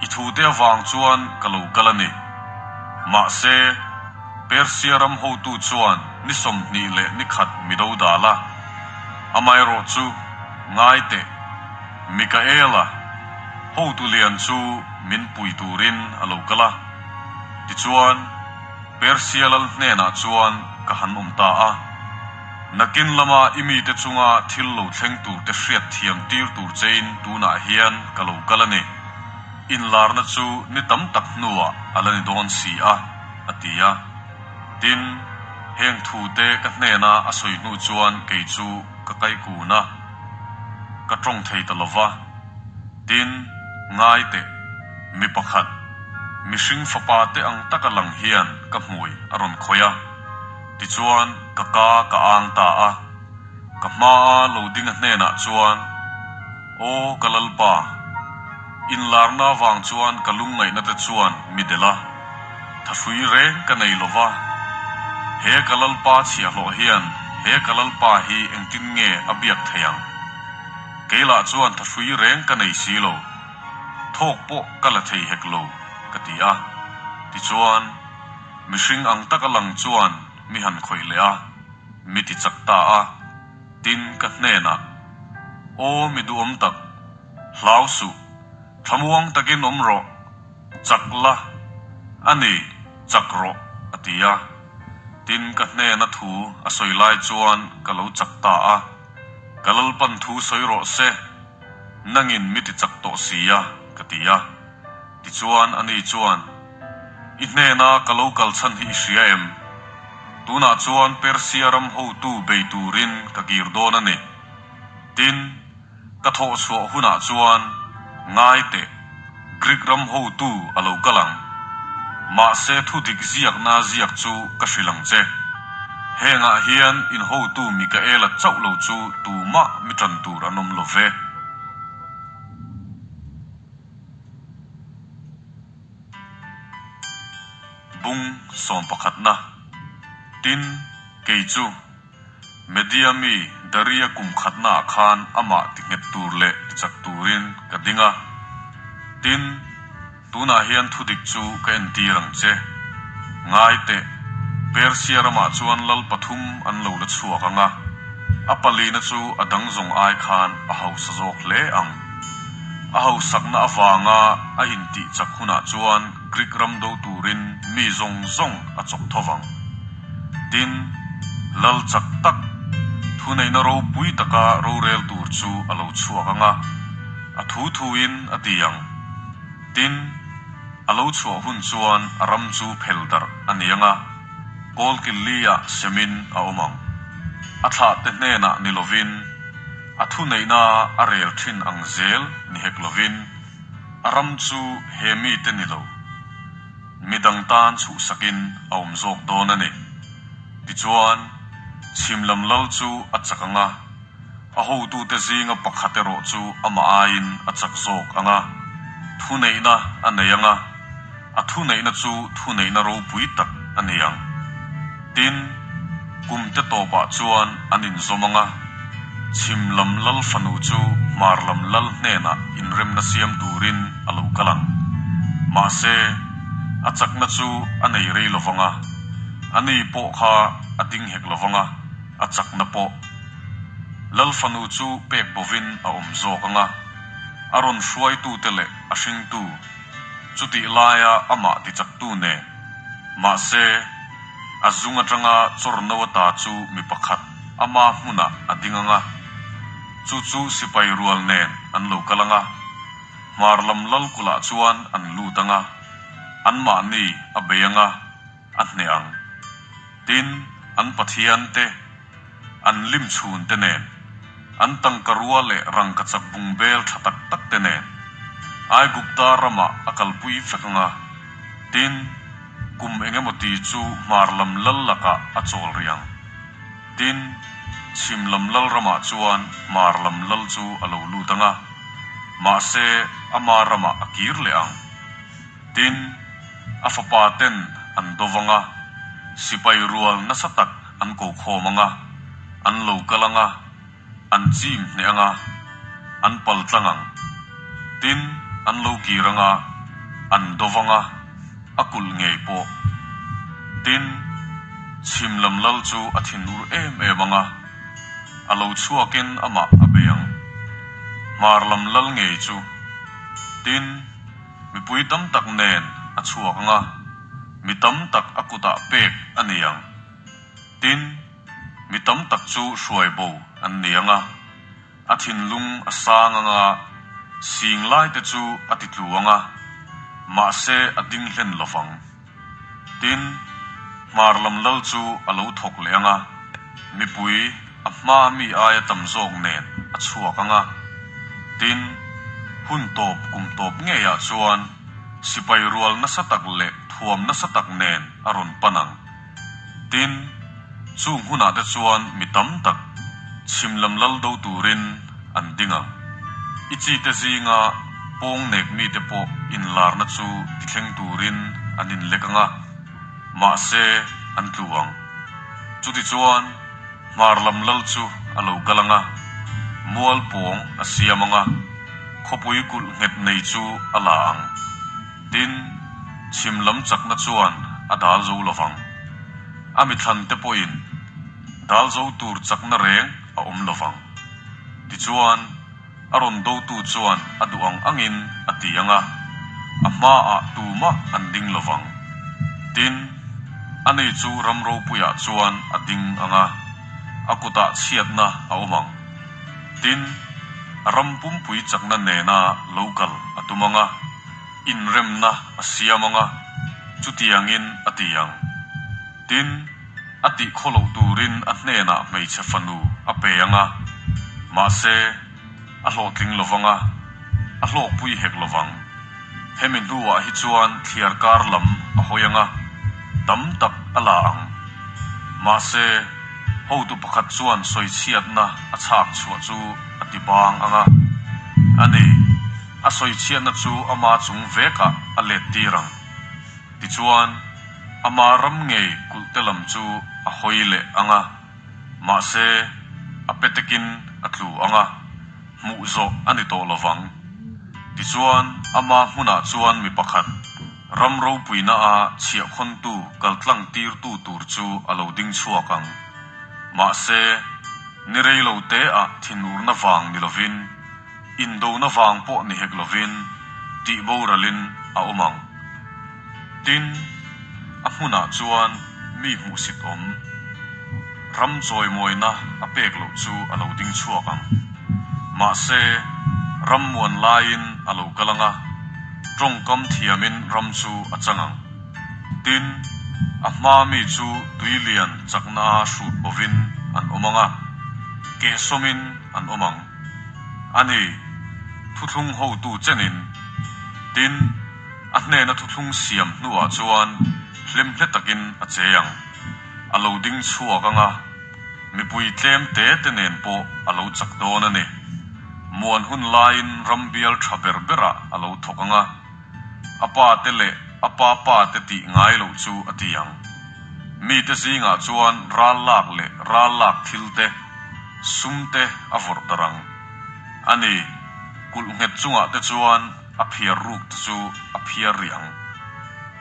i thute avang chuan ka lo kal a ni. Mahse, Persia ram hotu chuan ni 21 mi do dal a, amaherawhchu, ngai teh, Mikaela, hotu lian chu min pui turin a lo kal a. Tichuan, Persia lal hnenah chuan ka han awm ta a. Nakin lama i mite chunga thil lo thleng turte hriat thiam tir tur chein tunah hian ka lo kal a ni. Inlarna chu ni tam tak hnuah a la ni dawn si a, a ti a. Tin, heng thute ka hnena a sawi hnu chuan kei chu ka kaikun a, ka tawng thei ta lo va. Tin, ngai teh, mi pakhat, mihring fapa te ang taka lang hian ka hmui a rawn khawih a, tichuan ka ka ka ang ta a. Ka hmaa lo ding a hnenah chuan, Aw ka Lalpa, inlarna avang chuan ka lungngaihna te chuan mi delh a, thahrui reng ka nei lo va, he ka Lalpa chhiahhlawh hian he ka Lalpa hi engtin nge a biak thei ang? Kei lah chuan thahrui reng ka nei si lo, thawk pawh ka la thei hek lo, ka ti a. Tichuan, mihring ang taka lang chuan mi han khawih leh a, mi ti chak ta a. Tin, ka hnenah, Aw mi duhawm tak, hlau suh, thlamuang takin awm rawh, chak la, a ni, chak rawh, a ti a. Tin, ka hnena thu a sawi lai chuan ka lo chak ta a. Ka Lalpan thu sawi rawh se, nangin mi ti chak tawh si a, ka ti a. Tichuan ani chuan, I hnena ka lo kal chhan hi i hria em? Tunah chuan Persia ram hotu bei turin ka kir dawn a ni. Tin, Ka thawh chhuah hunah chuan ngai teh, Greek ram hotu a lo kal ang. Mahse thu dik ziakna ziak chu ka hrilh ang che. Hengah hian in hotu Mikaela chauh lo chu tumah mi tan tur an awm lo ve. Bung sawmpakhatna, Tin, kei chu. Media mi Daria kum khatnaah khan amah ti nghet tur leh ti chak turin ka ding a. Tin, tunah hian thudik chu ka entir ang che. Ngai teh, Persia ramah chuan lal pathum an lo la chhuak ang a, a palina chu a dang zawng ai khan a hausa zawk hle ang. A hausakna avanga a intih chak hunah chuan Greek ram do turin mi zawng zawng a chawk tho vang. Tin, lal chak tak, thuneihna ropui taka rorel tur chu a lo chhuak ang a, a thu thuin a ti ang. Tin, a lo chhuah hun chuan a ram chu phel darh a ni ang a, kawlkilli-ah semin a awm ang. A thlahte hnenah ni lovin, a thuneihna a rel thin ang zel ni hek lovin, a ram chu he mite ni lo. Midang tan chhuhsakin a awm zawk dawn a ni. Tichuan, chhim lam lal chu a chak ang a, a hotute zinga pakhat erawh chu amah aiin a chak zawk ang a, thuneihna a nei ang a, a thuneihna chu thuneihna ropui tak a ni ang. Tin, kum te tawpah chuan an inzawm ang a, chhim lam lal fanu chu hmar lam lal hnenah inremna siam turin a lo kal ang. Mahse, a chakna chu a nei rei lo vang a, ani pawh kha a ding hek lo vang a, a chakna pawh lal fanu chu pek bovin a awm zawk ang a, a rawn hruaitute leh a hringtu, chutih laia amah tichaktu nen. Mahse, a zung atanga chawr no ata chu mi pakhat ama hmunah a ding ang a, chu chu sipai rual nen an lo kal ang a, hmar lam lal kulah chuan an lut ang a, anmahni a bei ang a, a hneh ang. Tin, an Pathian te, an lim chhun te nen, an tangka rua leh rangkachak bungbel tha tak tak te nen, Aigupta ramah a kalpui vek ang a, tin, kum eng emaw ti chu hmar lam lal lakah a chawl rih ang. Tin, chhim lam lal ramah chuan hmar lam lal chu a lo lut ang a, mahse ama ramah a kir leh ang. Tin, a fapa ten an do vang a. Sipai rual nasa tak an ko khawm ang a, an lo kal ang a, an chim hneh ang a, an pal tlang ang. Tin, an lo kir ang a, an do vang a, a kulh ngei pawh. Tin, chhim lam lal chu a thinur em em ang a, a lo chhuakin amah a bei ang. Hmar lam lal ngei chu. Tin, mipui tam tak nen a chhuak ang a, mi tam tak a kutah pek a ni ang. Tin, mi tam tak chu hruai bo an ni ang a, a thinlung a sang ang a, sing laite chu a titlu ang a, mahse a ding hlen lo vang. Tin, hmar lam lal chu a lo thawk leh ang a, mipui a hma mi aia tam zawk nen a chhuak ang a. Tin, hun tawp kum tawp ngeiah chuan sipai rual nasa tak leh thuam nasa tak nen a rawn pan ang. Tin, chung hunah te chuan mi tam tak chhim lam lal do turin an ding ang. I chite zinga pawng nek mite pawh inlarna chu tithleng turin an inlek ang a, mahse an tlu ang. Chutichuan, hmar lam lal chu a lo kal ang a, mual pawng a siam ang a, khawpui kulh nghet nei chu a la ang. Tin, chhim lam chakna chuan a dal zo lo vang. A mithlante pawhin dal zo tur chakna reng a awm lo vang. Tichuan, a rawn dotu chuan a duh ang angin a ti ang a, a hmaah tumah an ding lo vang. Tin, ani chu ram ropuiah chuan a ding ang a, a kutah chhiatna a awm ang. Tin, a ram pumpui chakna nena lo kal a tum ang a, inremna a siam ang a, chutiangin a ti ang. Tin, a tih khaw loh turin a hnenah hmeichhe fanu a pe ang a, mahse, a hlawhtling lo vang a, a hlawkpui hek lo vang. Hemi hnuah hi chuan thliar kar lam a hawi ang a, tam tak a la ang. Mahse, hotu pakhat chuan sawichhiatna a chhak chhuah chu a ti bang ang a, a ni, a sawichhiatna chu ama chung vekah a let tir ang. Tichuan, ama ram ngei kulhte lam chu a hawi leh ang a. Mahse, a petekin a tlu ang a, hmuh zawh a ni tawh lo vang. Tichuan, ama hmunah chuan mi pakhat, ram ropuina-a chhiahkhawntu kaltlang tirtu tur chu a lo ding chhuak ang. Mahse, ni rei lo teah thinurna vang ni lovin, Indona vang pawh ni hek lovin tih boralin a awm ang. Tin, a hmunah chuan mi hmuhsit awm, ram chawimawina a pek loh chu a lo ding chhuak ang. Mahse, ram muan laiin a lo kal ang a, tawngkam thiamin ram chu a chang ang. Tin, a hma mi chu tui lian chaknaa hrut bovin an awm ang a, kehsawmin an awm ang. A ni, thuthlung hotu chenin. Tin, a hnena thuthlung siam hnuah chuan hlimhle takin a che ang. A lo ding chhuak ang a, mipui tlem te te nen pawh a lo chak dawn a ni. Muan hun laiin ram bial tha ber berah a lo thawk ang a, a pa te leh a pa pa te tih ngai loh chu a ti ang. Mite zingah chuan ral lak leh ral lak thil te, sum te a vawrh darh ang. A ni, kulh nghet chungah te chuan a phiar ruk te chu a phiar rih ang.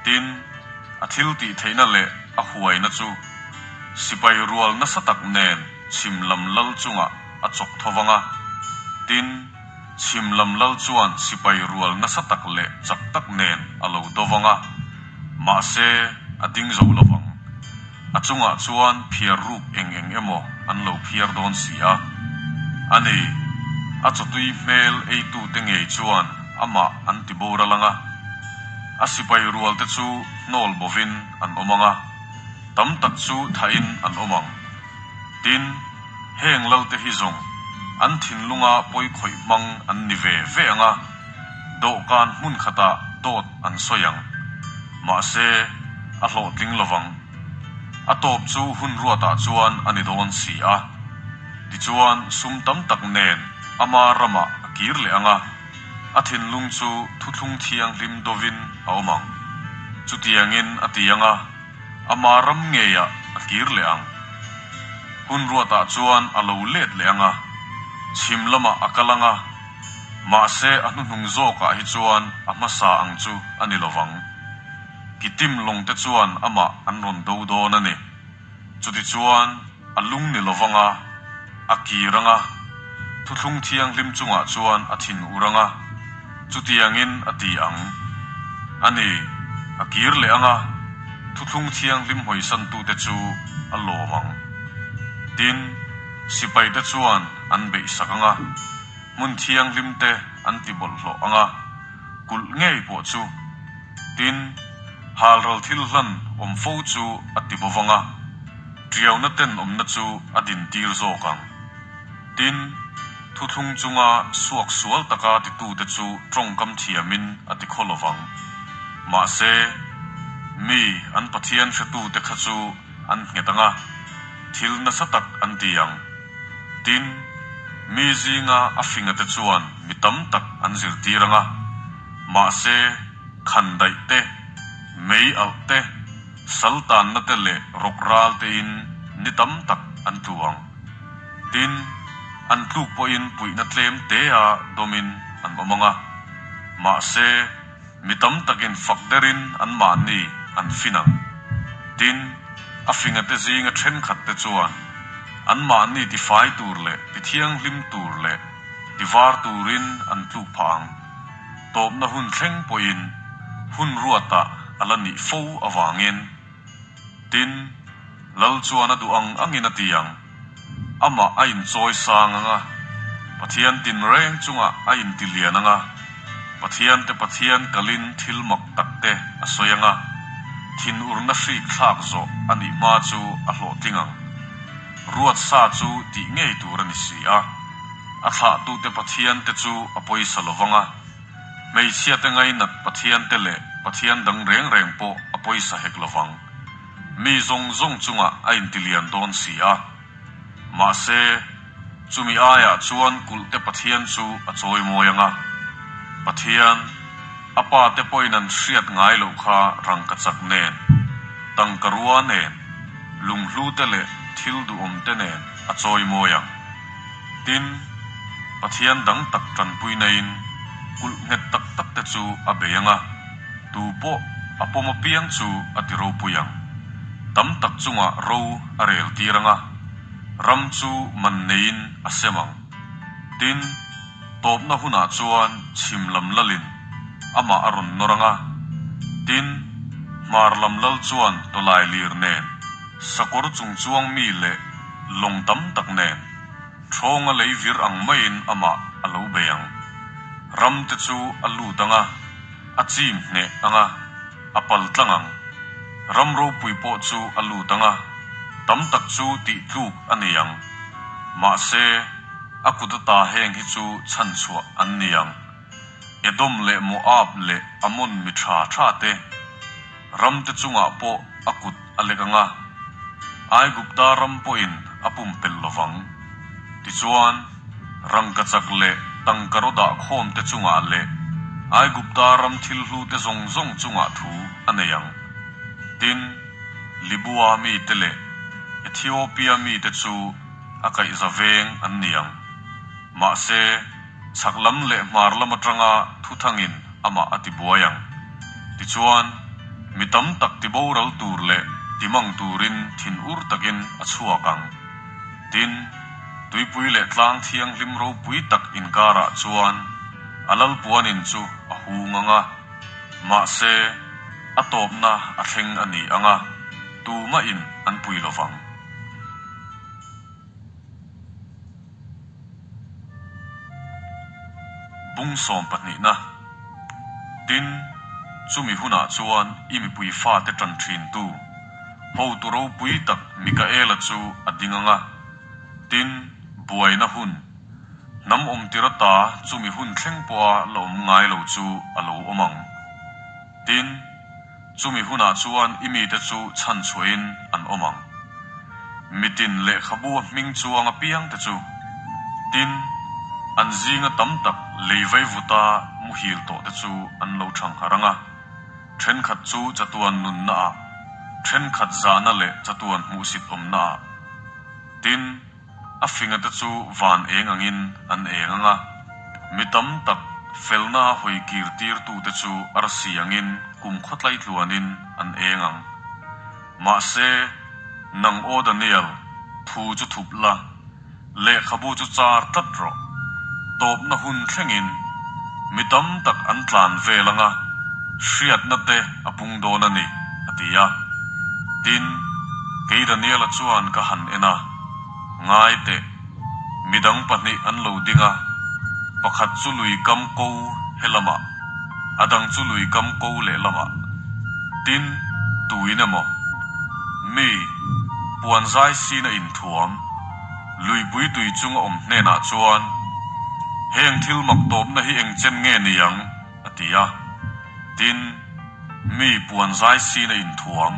Tin, a thil tih theihna leh a huaina chu sipai rual nasa tak nen chhim lam lal chungah a chawk tho vang a. Tin, Chhim lam lal chuan sipai rual nasa tak leh chak tak nen a lo do vang a, mahse a ding zo lo vang. A chungah chuan phiar ruk eng eng emaw an lo phiar dawn si a. A ni, a chawtui hmel eitute ngei chuan amah an ti boral ang a, a sipai rualte chu hnawl bovin an awm ang a, tam tak chu thahin an awm ang. Tin, heng lalte hi zawng an thinlunga pawi khawih hmang an ni ve ve ang a, dawhkan hmun khatah dawt an sawi ang. Mahse, a hlawhtling lovang. A tawp chu hun ruatah chuan a ni dawn si a. Tichuan, sum tam tak nen ama ramah a kir leh ang a, a thinlung chu thuthlung thianghlim dovin a awm ang. Chutiangin a ti ang a. Ama ram ngeiah a kir leh ang. Hun ruatah chuan a lo let leh ang a, chhim lamah a kal ang a, mahse a hnuhnung zawkah hi chuan a hmasa ang chu a ni lovang. Kitim lawngte chuan amah an rawn do dawn a ni. Chutichuan, a lung ni lovang a, a kir ang a, thuthlung thianghlim chungah chuan a thin ur ang a, chutiangin a ti ang. A ni, a kir leh ang a, thuthlung thianghlim hawisantute chu a lawm ang. Tin, sipaite chuan an beihsak ang a, hmun thianghlimte an ti bawlhhlawh ang a, kulh ngei pawh chu. Tin, halral thil hlan awm fo chu a ti bo vang a, ṭiauna tenawmna chu a dintir zawk ang. Tin, thuthlung chunga suak sual taka titute chu ṭawngkam thiamin a ti khaw lo vang. Mahse, mi an Pathian hretute kha chu an nghet ang a, thil nasa tak an ti ang. Tin, mi zinga a fingate chuan mi tam tak an zirtir ang a, Mahse, khandaih te, mei alh te, sal tanna te leh rawk ral tein ni tam tak an tlu ang. Tin, an tluk pawhin puihna tlem tea dawmin an awm ang a. Mahse, mi tam takin fak derin anmahni an fin ang. Tin, a fingate zinga thenkhat te chuan anmahni tifai tur leh tithianghlim tur leh tivar turin an tluk phah ang. Tawpna hun thleng pawhin hun ruatah a la nih fo avangin. Tin, Lal chuan a duh ang angin a ti ang. Amah a inchawi sang ang a, Pathian tinreng chungah a intilian ang a, Pathiante Pathian kalin thil mak takte a sawi ang a, thinurna hrik thlak zawh a nih hma chu a hlawhtling ang. Ruat sa chu tih ngei tur a ni si a. A thlahtute Pathiante chu a pawisa lo vang a, hmeichhiate ngainat Pathiante leh Pathian dang reng reng pawh a pawisa hek lo vang. Mi zawng zawng chungah a intilian dawn si a. Mahse, chumi aiah chuan kulhte Pathian chu a chawimawi ang a. Pathian, a pate pawhin an hriat ngai loh kha rangkachak nen, tangkarua nen, lunghlute leh thil duhawmte nen a chawimawi ang. Tin, Pathian dang tak tanpui naiin kulh nghet tak tak te chu a bei ang a, tu pawh a pawm apiang chu a ti ropui ang. Tam tak chungah ro a rel tir ang a, ram chu man neiin a sem ang. Tin, tawpna hunah chuan chhim lam lalin amah a rawn nawr ang a, tin, hmar lam lal chuan tawlai lir nen sakawr chung chuang mi leh lawng tam tak nen thawnga lei vir ang maiin amah a lo bei ang. Ram te chu a lut ang a, a chim hneh ang a, a pal tlang ang. Ram ropui pawh chu a lut ang a, tam tak chu tih tluk a nei ang. Mahse, a kut ata heng hi chu chhanchhuah an ni ang. Edom leh Moab leh Ammon mi tha tha te, ram te chungah pawh a kut a lek ang a, Aigupta ram pawhin a pumpelh lo vang. Tichuan, rangkachak leh tangkaraw dah khawm te chungah leh Aigupta ram thil hlu te zawng zawng chungah thu a nei ang. Tin, Libua mite leh Ethiopia mite chu a kaihza veng an ni ang. Mahse, Chhak lam leh hmar lam atanga thuthangin amah a tibuai ang. Tichuan, mi tam tak tiboral tur leh timang turin thinur takin a chhuak ang. Tin, tuipui leh tlang thianghlim ropui tak inkarah chuan a lalpuanin chu a hung ang a, mahse, a tawpna a thleng a ni ang a, tumahin an pui lo vang. Bung sawm pahnihna. Tin, chumi hunah chuan i mipui fate tan thintu, hotu ropui tak Mikaela chu a ding ang a. Tin, buaina hun, hnam awmtir ata chumi hun thleng pawha la awm ngai lo chu a lo awm ang. Tin, Chumi hunah chuan i mite chu chhanchhuahin an awm ang. Mitin lehkhabu a hming chuang apiangte chu, tin, an zinga tam tak lei vaivuta muhil tawhte chu an lo thangharh ang a, thenkhat chu chatuan nunnaah, Thenkhat zahna leh chatuan hmuhsit awmnaah. Tin, a fingate chu van eng angin an eng ang a, mi tam tak felna hawi kir tirtute chu arsi angin kum khawtlai tluanin an eng ang. Mahse, nang aw Daniel, thu chu thup la, Lehkhabu chu char tlat rawh. Tawpna hun thlengin mi tam tak an tlan vel anga hriatna te a pung dawn a ni, a ti a. Tin, kei Daniela chuan ka han en a, Ngai teh, midang pahnih an lo ding a, pakhat chu lui kam ko he lamah, a dang chu lui kam ko lehlamah. Tin, tuin emaw, mi, puan zai sin a inthuam, luipui tui chung a awm hnenah chuan, Heng thil mak tawpna hi eng chen nge ni ang? a ti a. Tin, mi puan zai sin a inthuam,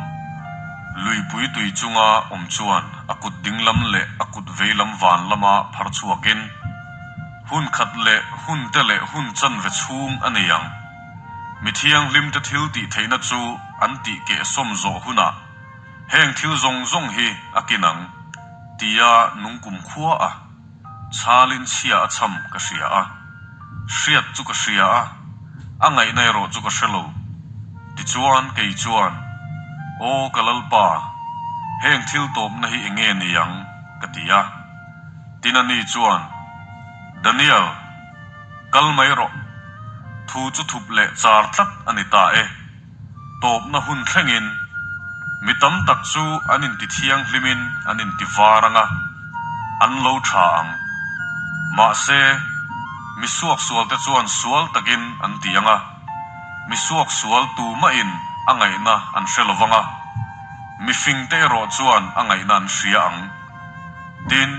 luipui tui chunga awm chuan a kut dinglam leh a kut veilam van lama phar chhuakin, Hun khat leh hun te leh hun chanve chhung a nei ang. Mi thianghlimte thil tih theihna chu an tih kehsawm zawh hunah heng thil zawng zawng hi a kin ang, tia nung kum khua a chhalin chhia a chham ka hria a. Hriat chu ka hria a, a ngaihna erawh chu ka hre lo. Tichuan kei chuan, Aw ka Lalpa, heng thil tawpna hi enge ni ang? ka ti a. Tin ani chuan, Daniel, kal mai rawh. Thu chu thup leh char tlat a ni ta e. Tawpna hun thlengin mi tam tak chu an inti thianghlimin an inti var ang a, an lo tha ang. Mahse, mi suaksualte chuan sual takin an ti ang a, mi suaksual tumahin a ngaihna an hre lo vang a, mi fingte erawh chuan a ngaihna an hria ang. Tin,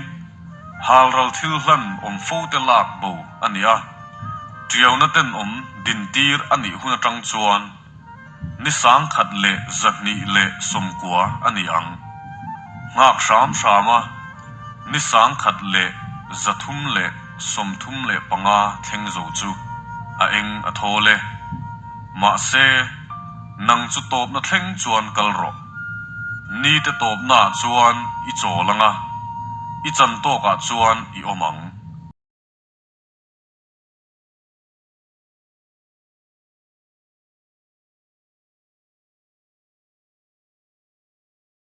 halral thil hlan awm fote lak bo a ni a, tiauna tenawm dintir a nih hun atang chuan ni 1290 a ni ang. Nghak hram hram a, ni 1335 thleng zo chu a eng a thawl e. Mahse, nang chu tawpna thleng chuan kal rawh. Nite tawpnaah chuan i chawl ang a, i chan tawkah chuan i awm ang.